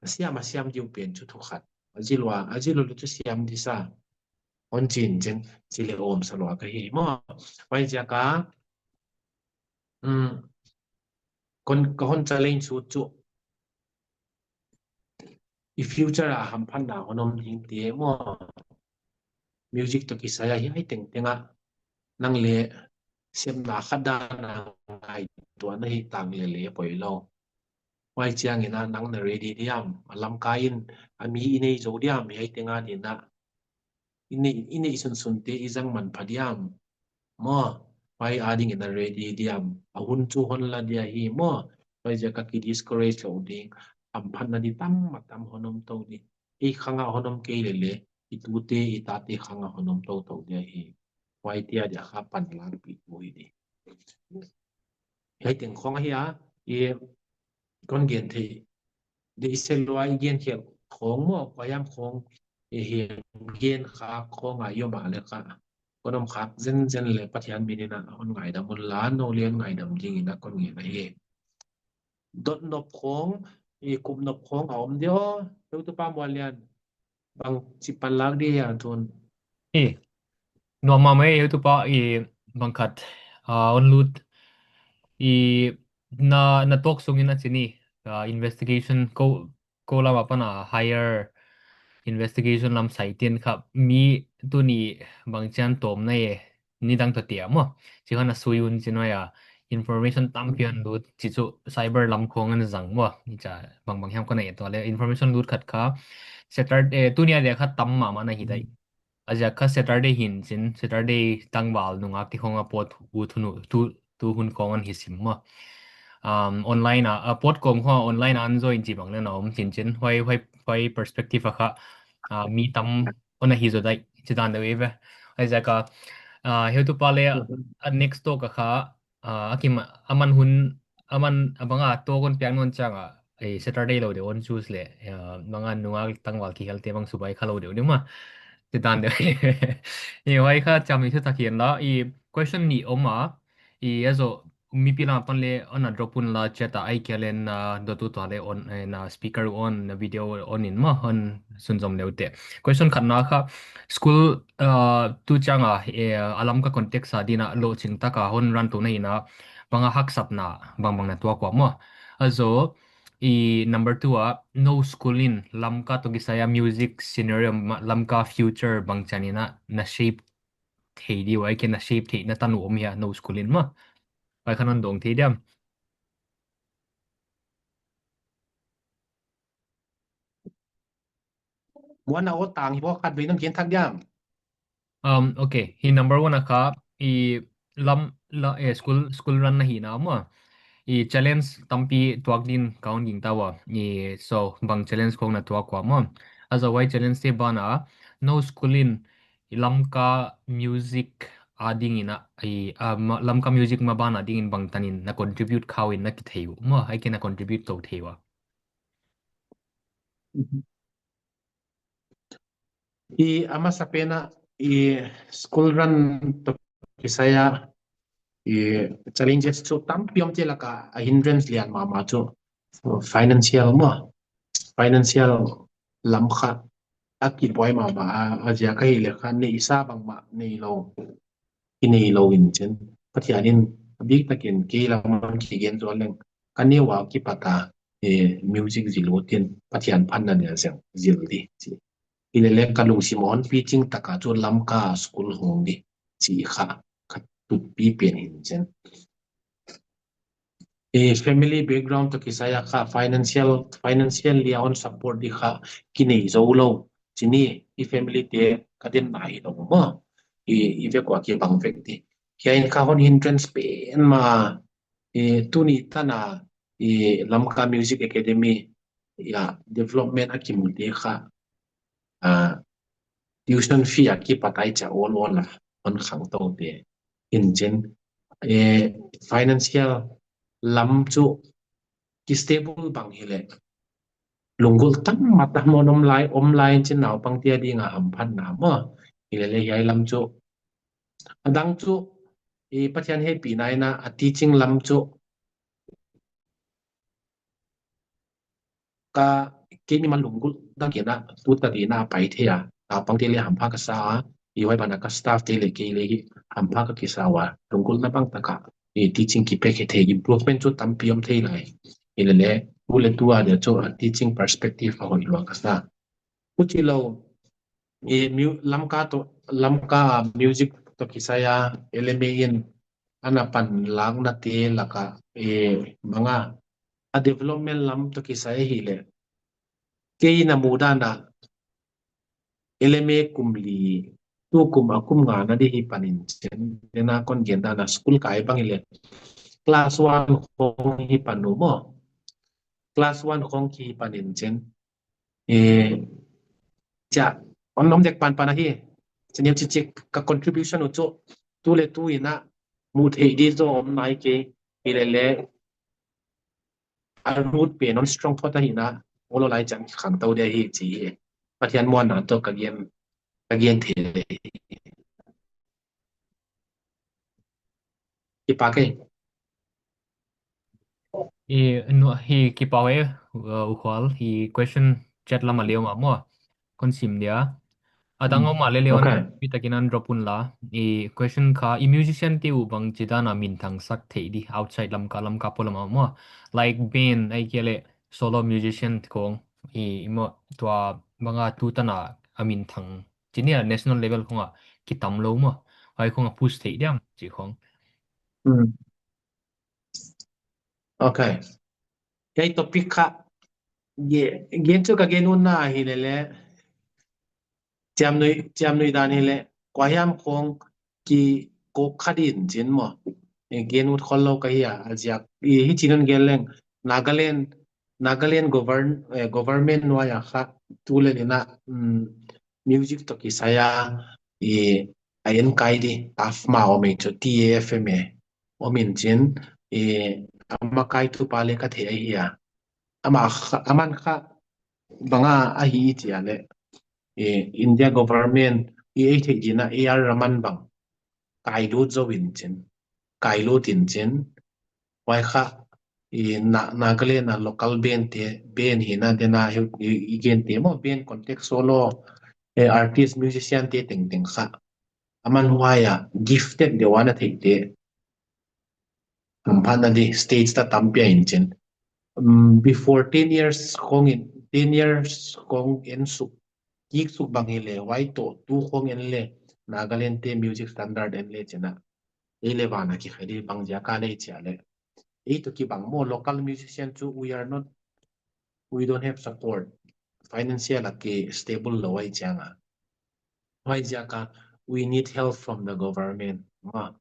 A siam, a siam diu pen chu thu khat. A zil ua, a zil ua chu siam di sa. Hon chin chin, chi le om sa lua ka hi maw. Huaiziak a, um, kon, ka hon challenge ut chu, i future a hamphatna hon om dingte maw. Music toh kisai a hiai tengteng a nang le sepna khat dan a ngaihtuah na hih tang leh leng poi lou. Huai chiangin a nang na ready diam, a lamka in a mi i nei zou diam, hiai teng a ding a i nei, i nei sunsunte i zang manpha diam maw. Huai adingin a ready diam, a hun chu hon la dia hi maw. Huaiziak a ki discourage lou ding, hamphatna di tam a tam hon om tou di. I khang a hon om kei leh leng, i tute i tate khang a hon om toutou dia hi. Huaite adia kha panlakpih uh hi di. Hiai teng khong ahi a, i kon gen theih deih se lua, i gen khel khong maw, kuahiam khong, i hi gen kha khong a i om a leh kha kon om khak zenzen leh Pathian min in a hon ngaidam un la, nou leng ngaidam dingin a kon ngen ahi. Dot nop khong, i kup nop khong a om dia, heutupa Muanlian, bangchi panlak di hia tun? Eh, nuam mahmah e, heutupa, i bang khat, ah, hon lut, i na, na talk sungin a chih ni, ah, investigation kou, kou lam apan a higher investigation lam sai tin kha mi tuni bangchi'n tawm na e, nidang toh tia maw. Chih kha na sui un chin huai a information tampi hon lut, chih chu cyber lam khong ana zang maw. Ni cha bangbang hiam kon a et tou leh information lut khat kha Saturday, eh, tuni adia kha tam mahmah na hi dai. A ziak kha Saturday hi'n chin, Saturday tangval nungakte khong a pawt ut hun uh, tu, tu hun khong ana hi sim maw. Um, online a, a pawt kawm khong online a ana join chih bang leng na om chin chin. Huai, huai, huai perspective a kha, ah, mi tam ana hi zaw dai, chih dan deuh eive. Huaiziak a, ah, heutupa leh, ah, next talk a kha, ah, a kim, aman hun, aman a bang a talk hon piak nawn chiang a, eh, Saturday lou deuh hon choose leh, ah, bang a nungak tangval kihelte bang subai kha lou deuh di maw. Chih dan deuh. Eh, huai kha cham i thutak hi'n la, i question nih om a, i a zoh mipi lam apan leng ana drop un la chat a, ahihkeileh na dot ut leh on, eh, na speaker on, na video on in maw, hon sunzom le uh te. Question khatna kha, school, ah, tu chiang a, eh, a lamka context a ding a lohching tak a hon run tou na hihna, bang a haksatna bangbang na tuak ua maw. A zoh, i number two a, nou school in lamka toh kisai a music scenario ma, lamka future bangchi'n in a na shape thei di uh, ahihkeileh na shape theihna tanu om hia nou school in maw. Huai kha non dong thei diam? Muan a o tang hi bo khat vei non gen thak diam? Um, okay. Hi number one a kha, i lam, la, eh, school, school run na hihna maw. I challenge tampi tuak ding ka hon gingta ua. I, so, bang challenge khong na tuak ua maw. A zoh huai challenge te ban a, nou school in i lamka music a ding in a, i, ah, ma, lamka music maban a ding in bangtan in na contribute kha uh in na kithei uh maw, ahihkeileh na contribute tou thei ua. I a masapen a, i school run toh kisai a, i challenges chu tampi om te laka a hindrance lian mahmah chu financial maw. Financial lam kha a kibuai mahmah a, a ziak ahihleh kha neihsa bangmah neilou, i neilou in chin. Pathian in a bik takin kei lam a kigen zual leng ka neu a kipat a, eh, music zil ut in Pathian phatna dia zang zil di chi. Hileleng ka lungsim a hon piching taka chu lamka school hong di chi kha, ka tup pipen in chin. Eh, family background toh kisai a kha financial, financially a hon support di kha kinei zou lou. Chih ni, i family te ka den nai lou maw. I, i vek ua kibang vek di. Hiai in kha hon hindrance pen mah, eh, tuni tan a, eh, lamka Music Academy, ya, development a kimu te kha, ah, tuition fee a kipat ai chia ol ol a hon khangtou te. Hichi'n, eh, financial lam chu ki stable bang hileh lunggulh tam mahmah om lai, om lai chi'n naupangte a ding a hamphatna maw. Hilele hiai lam chu. A dang chu, eh, Pathian hehpihna in a teaching lam chu ka, kei mimal lunggulh dang kei in a, tu ta di in a pai thei a, naupangte leh hampha ka sa a, i huai ban ah ka staff te leh kei leh hi hampha ka kisa ua, lunggulhna bang tak a, i teaching ki pe khe thei, improvement chu tampi om thei lai. Hilele, tu leh tu a dia chu a teaching perspective a hoih lua ka sa. Huchilou, i mu-, Lamka toh, Lamka music toh kisai a, L M A in, ana panlakna te lak a, eh, bang a, a development lam toh kisai hileh. Kei na muhdan a, L M A kum li, tu kum a kum nga na di hi pan in chi'n, tena kon gen dan a school kai bang hileh. Class one khong hi pan uh maw. Class one khong ki hi pan in chi'n. Eh, chia, om om dek pan pan ahi. Senior chichik ka contribution uh chu, tu leh tu in a, mu thei di zaw om nai kei, hilele, a root pen hon strong phot ahi in a, ol ol lai chiang khangtou di hi chi hi. Pathian muanna toh ka gen, ka gen thei. Kipak e. I, no, hi kipak e, uh, U Khual, hi question chat lam a leng om a maw. Kon sim dia. A dang om a leh leng, okay, pi takin an drop un la. I question kha, i musician te uh bangchidan a minthang sak thei di, outside Lamka, Lamka polam a maw. Like band, ahihkeileh solo musician khong, i, i maw, tua bang a tu tan a minthang. Chi ni a national level khong a kitam lou maw. Huai khong a push thei diam, chi khong. Hmm. Okay. Hiai topic kha, gen, gen chu ka gen utna hilele. Chiamnuih, chiamnuih dan hileh. Kuahiam khong kikok kha din chi'n maw. Eh, gen ut khollou ka hi a, a ziak. I hichi'n hon gen leng. Nagaland, Nagaland govern-, eh, government nuai a kha. Tu leh ni in a, mm, music toh kisai a, i, a en kai di, TAFMA om ei chu, T A F M A om in chi'n, i, a makaitu pa leh ka thei ahi a. Ama kha, aman kha, bang a ahi i chi a leh, i, India government, i, ei thei di in a, A R Rahman bang, kailut zou in chi'n, kailut in chi'n, huai kha, i, Na-, Nagaland a local band te, band hi in a, tena hi, i, i gen te maw, band context solo, eh, artist, musician te tengteng kha. Aman huai a, gifted deuh a na theih te. Hamphatna di, stage ta tampi a in chi'n. Um, before ten years khong in, ten years khong en suk, kik suk bang hileh, huai toh tu khong en leh, Nagaland te music standard en leh chi'n a. Ei leh van a kikhai di bang ziak a leh chi a leh. Ei toh kibang maw local musician chu we are not, we don't have support. Financial a ki stable lou ahi chiang a. Huai ziak a we need help from the government. Maw.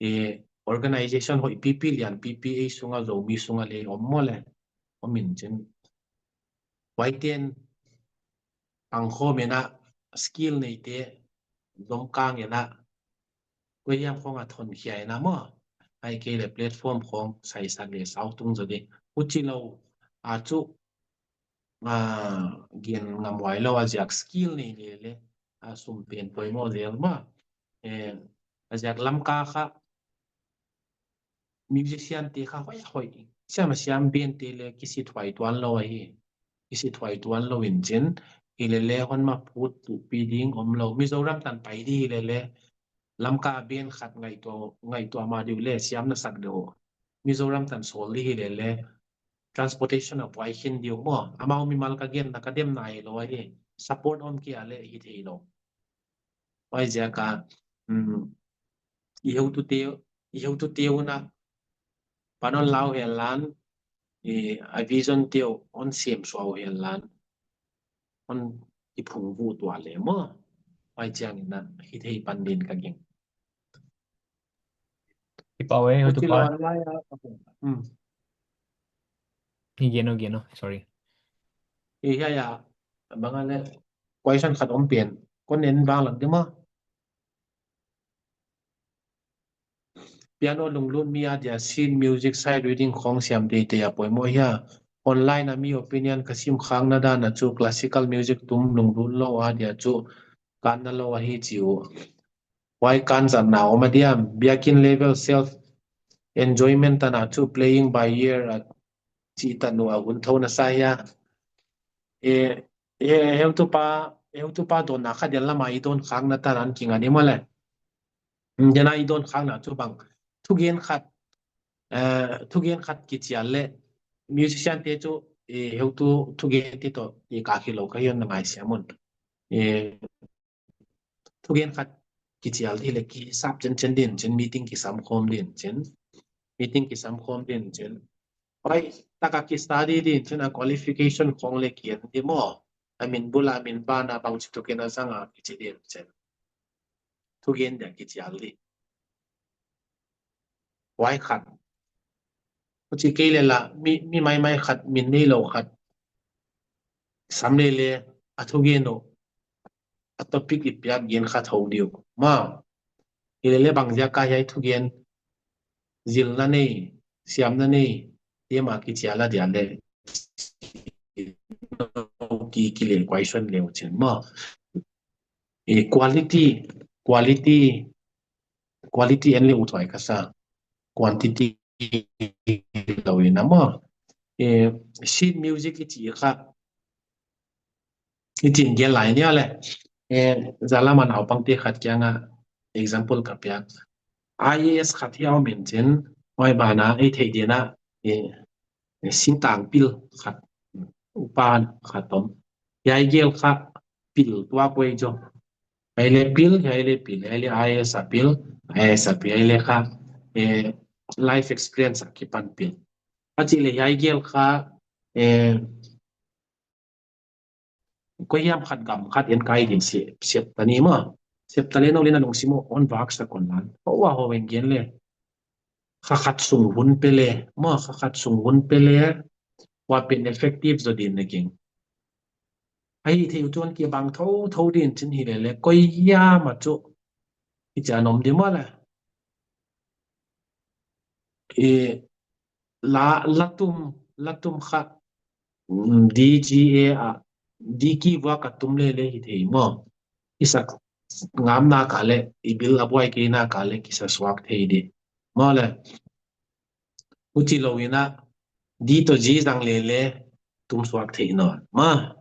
E organization hoih pipi lian pipi ei sung a Zomi sung a leh om maw leh. Om in chi'n. Huaite'n pangkhawm in a skill neite, zomkang in a, kuahiam khong a thon khia in a maw. Ahihkeileh platform khong saisak leh sau tung zaw di. Huchilou, a chu, a, gen ngam huai lou a ziak skill nei lele, a sum pen poimoh zel maw. Eh, a ziak Lamka kha, musician te kha hoih hoih. Siam a siam band te leh kisithuai tuan lou ahi. Kisithuai tuan lou in chi'n. Hilele hon ma phut tuh pi ding om lou. Mizoram tan pai di hilele. Lamka band khat ngaihtuah, ngaihtuah ma di uleh siam na sak di uh. Mizoram tan sawl di hilele. Transportation a buai khin di uh maw. Amau mimal ka gen na ka dem na hilou ahi. Support om kei a leh hi thei lou. Huai ziak a, um, i heutute, i heutute un a, pan hon lau hen lan, i a vision te uh hon sem suah hen lan, hon i phung vu tua leh maw. Huai chiang in a, hi thei pan din ka gingta. Kipak e, huai tu pa. Huchilou lai a, hmm. Hi gen o, gen o, sorry. I hiai a, bang a leh, question khat om pen. Kon en bang lak di maw. Piano lunglut mi a dia sheet music sight reading khong siam teitei a poimoh hia. Online a mi opinion ka sim khakna dan a chu classical music tum lunglut lou a dia chu kanna lou ahi chi uh. Huai kan zatna om a diam, biakin level self enjoyment tan a chu playing by ear a chi tan uh a hun thou na sa hia. E, e, heutupa, heutupa dawnna kha dia lama i dawn khakna tan a kinga ni maw le. Dia na i dawn khakna chu bang. Thugen khat, eh, thugen khat kichial le. Musician te chu, eh, heutu thugen te toh, eh, ka khi lou ka hian na ngai siam un. Eh, thugen khat kichial di le kisap chen chen din chen meeting kisam khawm din chen. Meeting kisam khawm din chen. Pai, taka ki study din chen a qualification khong le ki en di maw. A min bul a min ban a bang chi thugen a zang a kichi din chen. Thugen dia kichial di. Huai khat. Huchi kei le la, mi, mi maimai khat, min nei lou khat. Sam le le, a thugen uh. A topic i piak gen khat hou diu. Maw. Hi le le bang ziak a hiai thugen. Zilna nei, siamna nei, te ma kichial a dia le. Ki, ki le question le uh chen maw. E quality, quality, quality en le uh thuai ka sa. Quantity lou in a maw. E, sheet music i chi kha. I chin gen lai ni a le. E, zalama naupang te khat kiang a example ka piak. I A S khat hiau min chin, huai ban a, e thei din a, e, e, singtang pil khat, upan khat om. Hiai gel kha pil tuak uai zaw. Hiai le pil, hiai le pil, hiai le I A S a pil, I A S a pil, hiai le kha, eh, life experience a kipan pil. A chi le hiai gel kha, eh, ko hiam khat gam khat en kai din si, siap ta ni maw. Siap ta le nou le na lungsim uh hon vak sa kon lan. Ho a ho en gen le. Kha khat sung hun pe le, maw kha khat sung hun pe le, huai pen effective zaw din na ging. Ahi thei uh chuan kibang thouthou din chin hi le le, koi hiam a chu i chan om di maw le. I la, la tum, la tum kha, mm, D G A a, D key vuak a tum le le hi thei maw. I sak ngam nak leh, i bil a buai kei nak leh kisa suak thei di. Maw le, huchi lou in a, D toh G zang le le, tum suak thei nawn. Maw,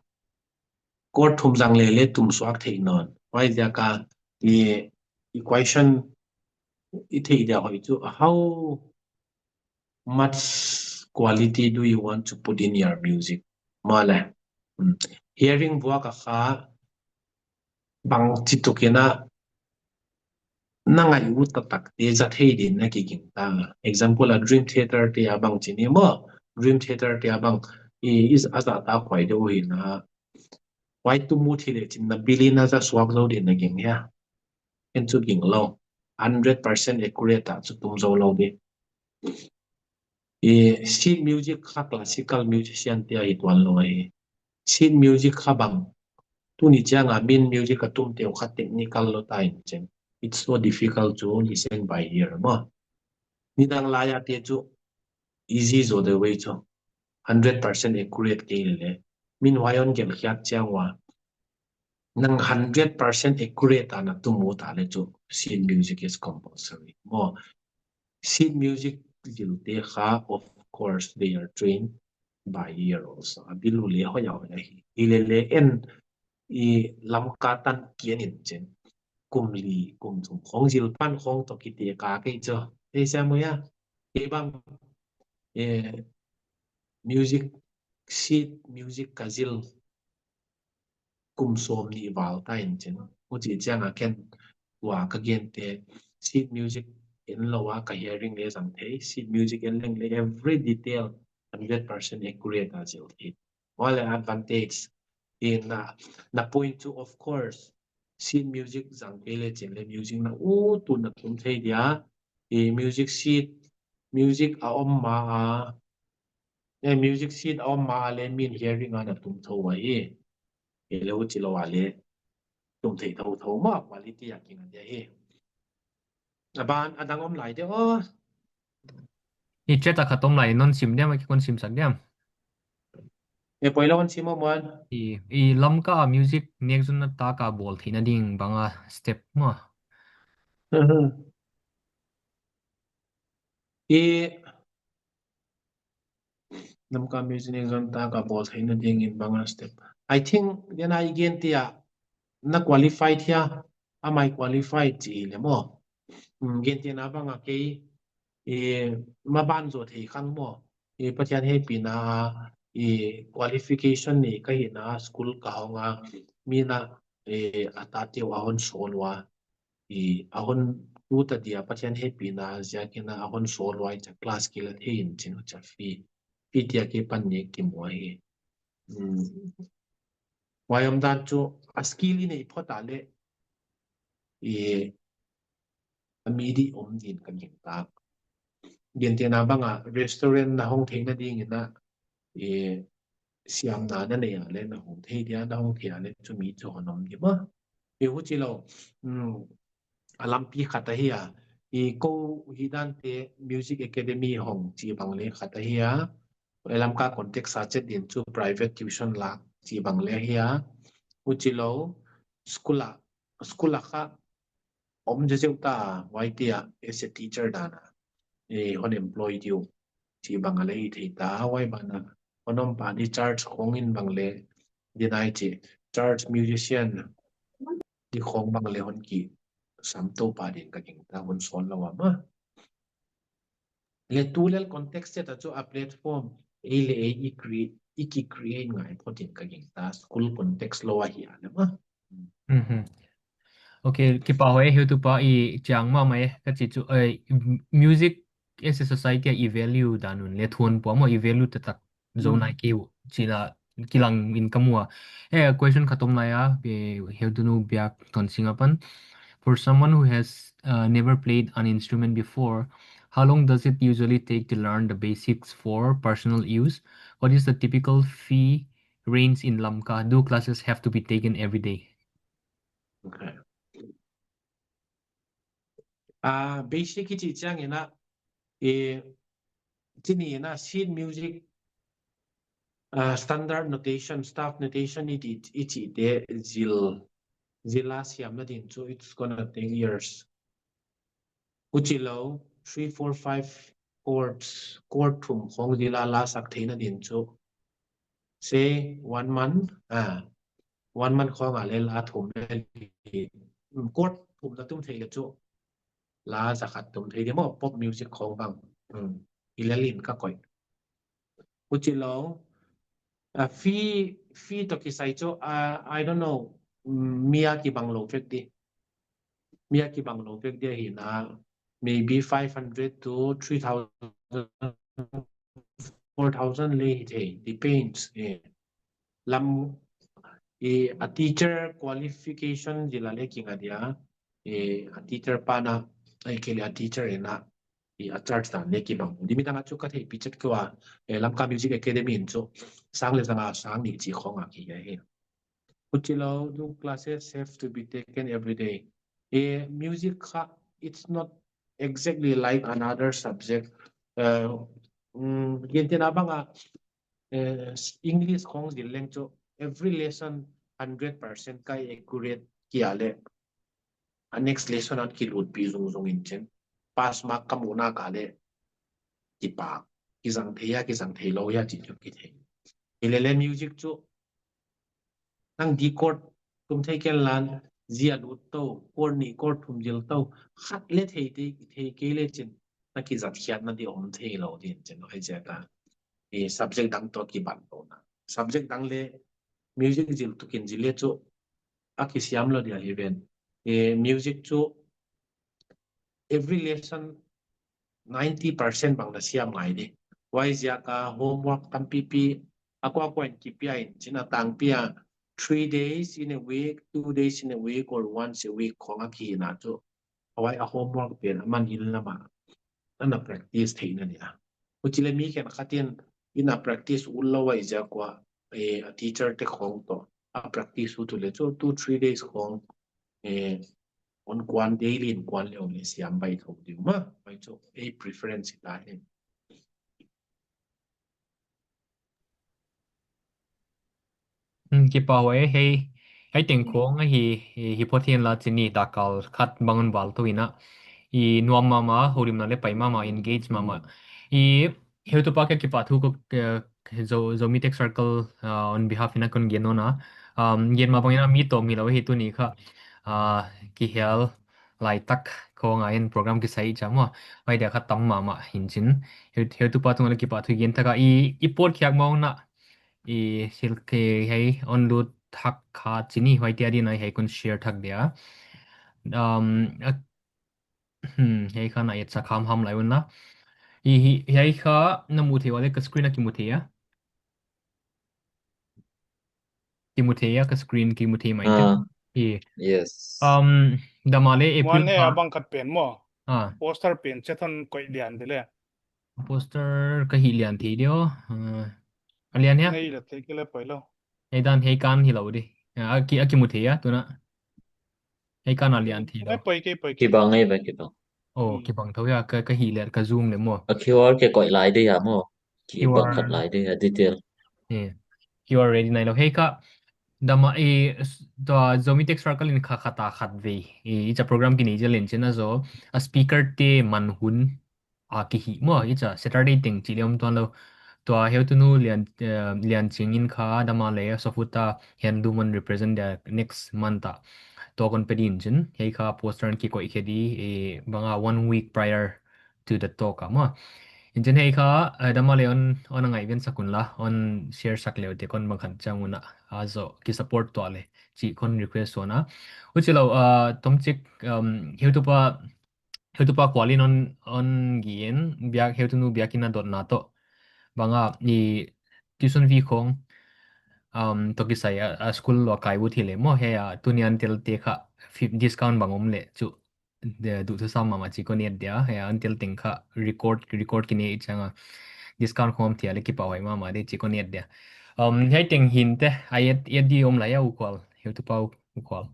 chord thum zang le le, tum suak thei nawn. Huai ziak a, i, i question, i thei dia hoih chu, how much quality do you want to put in your music? Maw le. Hmm. Hearing vuak a kha bang chi tuk in a na ngaih ut taktak te za thei din na kiging ta. Example a Dream Theater te a bang chi ni maw. Dream Theater te a bang i, i a za ta khuai deuh hi na. Huai tum ut hi le chin na billion a za suak zou din na ging hia. En chu ging lou. Hundred percent accurate a chu tum zou lou di. I sheet music kha classical musician te a hi tuan lou ahi. Sheet music kha bang. Tuni chiang a min music a tum te uh kha technical lou ta in chin. It's so difficult to listen by ear maw. Nidang lai a te chu easy zaw deuh uai chu. Hundred percent accurate kei le le. Min huai hon gelh khiak chiang ua. Nang hundred percent accurate a na tum ut le chu sheet music is compulsory. Maw, sheet music zil te kha, of course, they are trained by ear also. A bil uh le hoih a hoih ahi. Hi le le en i Lamka tan kian in chin. Kum li, kum thum khong zil pan khong toh kite ka kei chu. Ei sa mu ya. Kei bang, eh, music, sheet music ka zil kum sawmnih val ta in chin. Huchi chiang a ken tua ka gen te sheet music en lou a ka hearing le zang thei, sheet music en leng le every detail hundred percent accurate a zil thei. Huai le advantage. I na, na point chu, of course, sheet music zang kei le chin le music na ut un na tum thei dia. I music sheet, music a om ma a, eh, music sheet a om ma a le min hearing a na tum thou ahi. I le huchi lou a le. tum thei thouthou maw, quality a kinga dia hi. A ban a dang om lai de aw. I chat a khat om lai, non sim diam, a kon sim sak diam. E, poilou kon sim maw muan. I, i Lamka music nek zonna tak a bawl theihna ding bang a step maw. Mhm. I Lamka music nek zonna tak a bawl theihna dingin bang a step. I think, then i gen tia, na qualified hia, a mai qualified chi le maw. Mm, gen tia na bang a kei, i, maban zaw thei khang maw. I Pathian hehpihna, i qualification nei ka hihna, school ka hong a, mi na, i, a tate uh a hon sawl ua. I a hon tu ta dia Pathian hehpihna ziakin a hon sawl ua, i cha class kila thei in chin u cha fee. Fee tia kei pan nek kimu ahi. Mm. Huai omdan chu a skill i neih phot a le, i a mi di om din ka gingta. Gen tia na bang a restaurant na hong theihna dingin a, i siamna na nei a le na hong thei dia, na hong thei a le chu mi chu hon om di maw. I huchilou, mm, a lampi khat ahi a. I kou hih dan te music academy hong chi bang le khat ahi a. I Lamka context a chet din chu private tuition lak chi bang le ahi a. Huchilou, school a, school a kha om zezeu ta, huai tia as a teacher dan a, i hon employ diu chi bang a le i thei ta, huai ban a hon om pa di church khong in bang le, di nai chi, church musician di khong bang le hon kisam tou pa din ka gingta, hon sawl lou a maw. Le tulel context te ta chu a platform ei le ei i cre-, i ki create ngai phot in ka gingta, school context lou ahi a le maw. Mhm. Okay, kipak huai heutupa, i chiang mahmah e, ka chi chu, eh, music as a society a i value dan un le thuan pua maw, i value taktak zou nai kei uh chih la kilang in ka mu a. Eh, question khat om lai a, eh, heutunu Biak Thonsing apan. For someone who has, uh, never played an instrument before, how long does it usually take to learn the basics for personal use? What is the typical fee range in Lamka? Do classes have to be taken every day? Okay. Ah, basic i chih chiangin a, i, chini in a sheet music, ah, standard notation, staff notation i chih, i chih te zil, zil a siamna din chu it's gonna take years. Huchilou, three, four, five chords, chord thum khong zil a la sak theihna din chu, say, one month, ah, one month khong a le la thum le li, mm, chord thum na tum thei le chu, la za khat tum thei di maw, pop music khong bang. Mm. I le lin ka koih. Huchilou, ah, fee, fee toh kisai chu, ah, I don't know, mm, mi a kibang lou vek di. Mi a kibang lou vek di ahi na, maybe five hundred to three thousand, four thousand le hi thei, depends. Eh. Lam, i, a teacher qualification zil a le kinga dia, i, a teacher pa na, ai ke le a teacher in a, i, a charge dan le kibang. Di mi dang a chu ka theihpih chet kua, eh, Lamka Music Academy in chu, sang le zanga, sang nih chi khong a ki hi. Huchilou, do classes have to be taken every day? Eh, music kha, it's not exactly like another subject. Uh, mm, gen tia na bang a, eh, English khong zil leng chu, every lesson hundred percent ka accurate kia le, a next lesson a kilutpih zungzung in chin, pass mark ka muhna ka le, kipak, kizang thei a, kizang theilou a chih chu kithei. Hilele music chu, nang D chord tum thei ken lan, zia lut tou, chord nih, chord thum zil tou, khat le thei te, thei kei le chin, na kizat khiatna di om theilou din chin, huaiziak a, i subject dang toh kiban tou na. Subject dang le music zil tukin zil le chu, a kisiam lou dia hi ven. I music chu, every lesson ninety percent bang na siam ngai di. Huaiziak a homework tampipi, a kuakua in kipia in chin a tangpi a three days in a week, two days in a week, or once a week khong a kihihna chu. Huai a homework pen a man in lam a, ana practice theihna dia. Huchile mi khenkhat in, in a practice utlou huaiziak ua, eh, a teacher te khong toh a practice ut uleh chu two three days khong, eh, hon kuan daily in kuan leh hon leh siam baih thou ding uh maw. Huai chu ei preference hi ta hi. Hmm, kipak huai, hei, hei teng khong ahi, hi, hi pawt hi'n la chih ni, dakkal khat bang hon val tou in a. I nuam mahmah, houlimna leh pai mahmah, engage mahmah. I heutupa kiang kipahthu ka, eh, Zo-, Zomi Tech Circle, ah, on behalf in a kon gen nawn a. Um, gen mah bang in a mi tawm hilou hi tuni kha, ah, kihel lai tak khong a in program kisai chia maw. Huai dia kha tam mahmah hi'n chin. Heu-, heutupa tungah leh kipahthu gen thak a, i, i pawt khiak mawk na. I sil ke hei on lut thak kha chih ni, huai te adin a hei kon share thak dia. Um, a, hmm, hei kha na et sa kham ham lai un la. I hi, hei kha na mu thei ua leh ka screen a kimu thei a. Kimu thei a, ka screen kimu thei mai te. Ah, i, yes. Um, dam a leh April Muan he kha. Abang khat pen maw. Ah. Poster pen chet hon koih lian di leh. Poster ka hih lian thei diam. Uh, a lian hia? Nei la thei ke leh poi lou. Hei dan hei kan hilou di. Ah, a ki, a kimu thei a, tuna. Hei kan a lian thei lou. Poi ke, poi ke. Kibang ei ba kibang. Oh, hmm, kibang thou hia, ka, ka hih leh, ka zoom leh maw. A Q R ke koih lai di hia maw. Kibang khat lai di hia, detail. Eh, Q R ready nailou. Hei kha, dam a, eh, s-, tua Zomi Tech Circle in kha khat a khat vei. Eh, i chia program kinei zel in chin a zaw. A speaker te man hun a kihih maw, i chia Saturday teng chih leh om tuan lou. Tua heutunu Lian, eh, Lian Ching in kha dam a leh Sofuta handloom hon represent dia next month a. Tua kon pe di in chin, hei kha poster hon kikoih khe di, eh, bang a one week prior to the talk a maw. In chin hei kha, eh, dam a leh hon, hon a ngaihven sak un la, hon share sak leh uh te kon bang khat chiang un a. A zaw ki support tuah leh, chih kon request uh a. Huchilou, ah, tomchik, um, heutupa, heutupa Kual in hon, hon gen, biak, heutunu biak in a dotna toh. Bang a, i tuition fee khong, um, toh kisai a, a school lua kai ut hileh maw, hei a, tuni a hon tel te kha, fif-, discount bang om leh chu, de, duhthusam mahmah chih kon et dia, hei a, hon tel teng kha, record, record kinei chiang a, discount khong om thei a leh kipahhuai mahmah di chih kon et dia. Um, hei teng hi'n te, a et, et di om lai a U Kual, heutupa U Kual.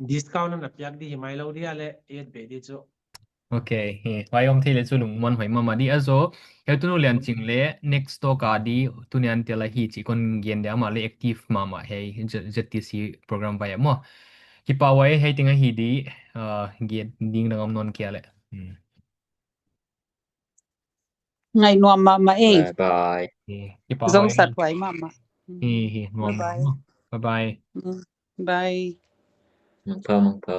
Discount na piak di hi mai lou dia leh, et be di chu. Ok, eh, huai om thei leh chu lungmuanhuai mahmah di a zaw. Heutunu Lian Ching leh next talk a di tuni a hon tel ahi chih kon gen dia, amah leh active mahmah hei Z-, Z T C program vai a maw. Kipahhuai hei teng ahi di, ah, gen ding dang om nawn kei a leh. Hmm. Ngainuam mahmah ei. Bye bye. Eh, kipahhuai. Zong sathuai mahmah. Hi, hi, nuam mahmah. Bye bye. Bye bye. Mm, bye. Mangpha, mangpha.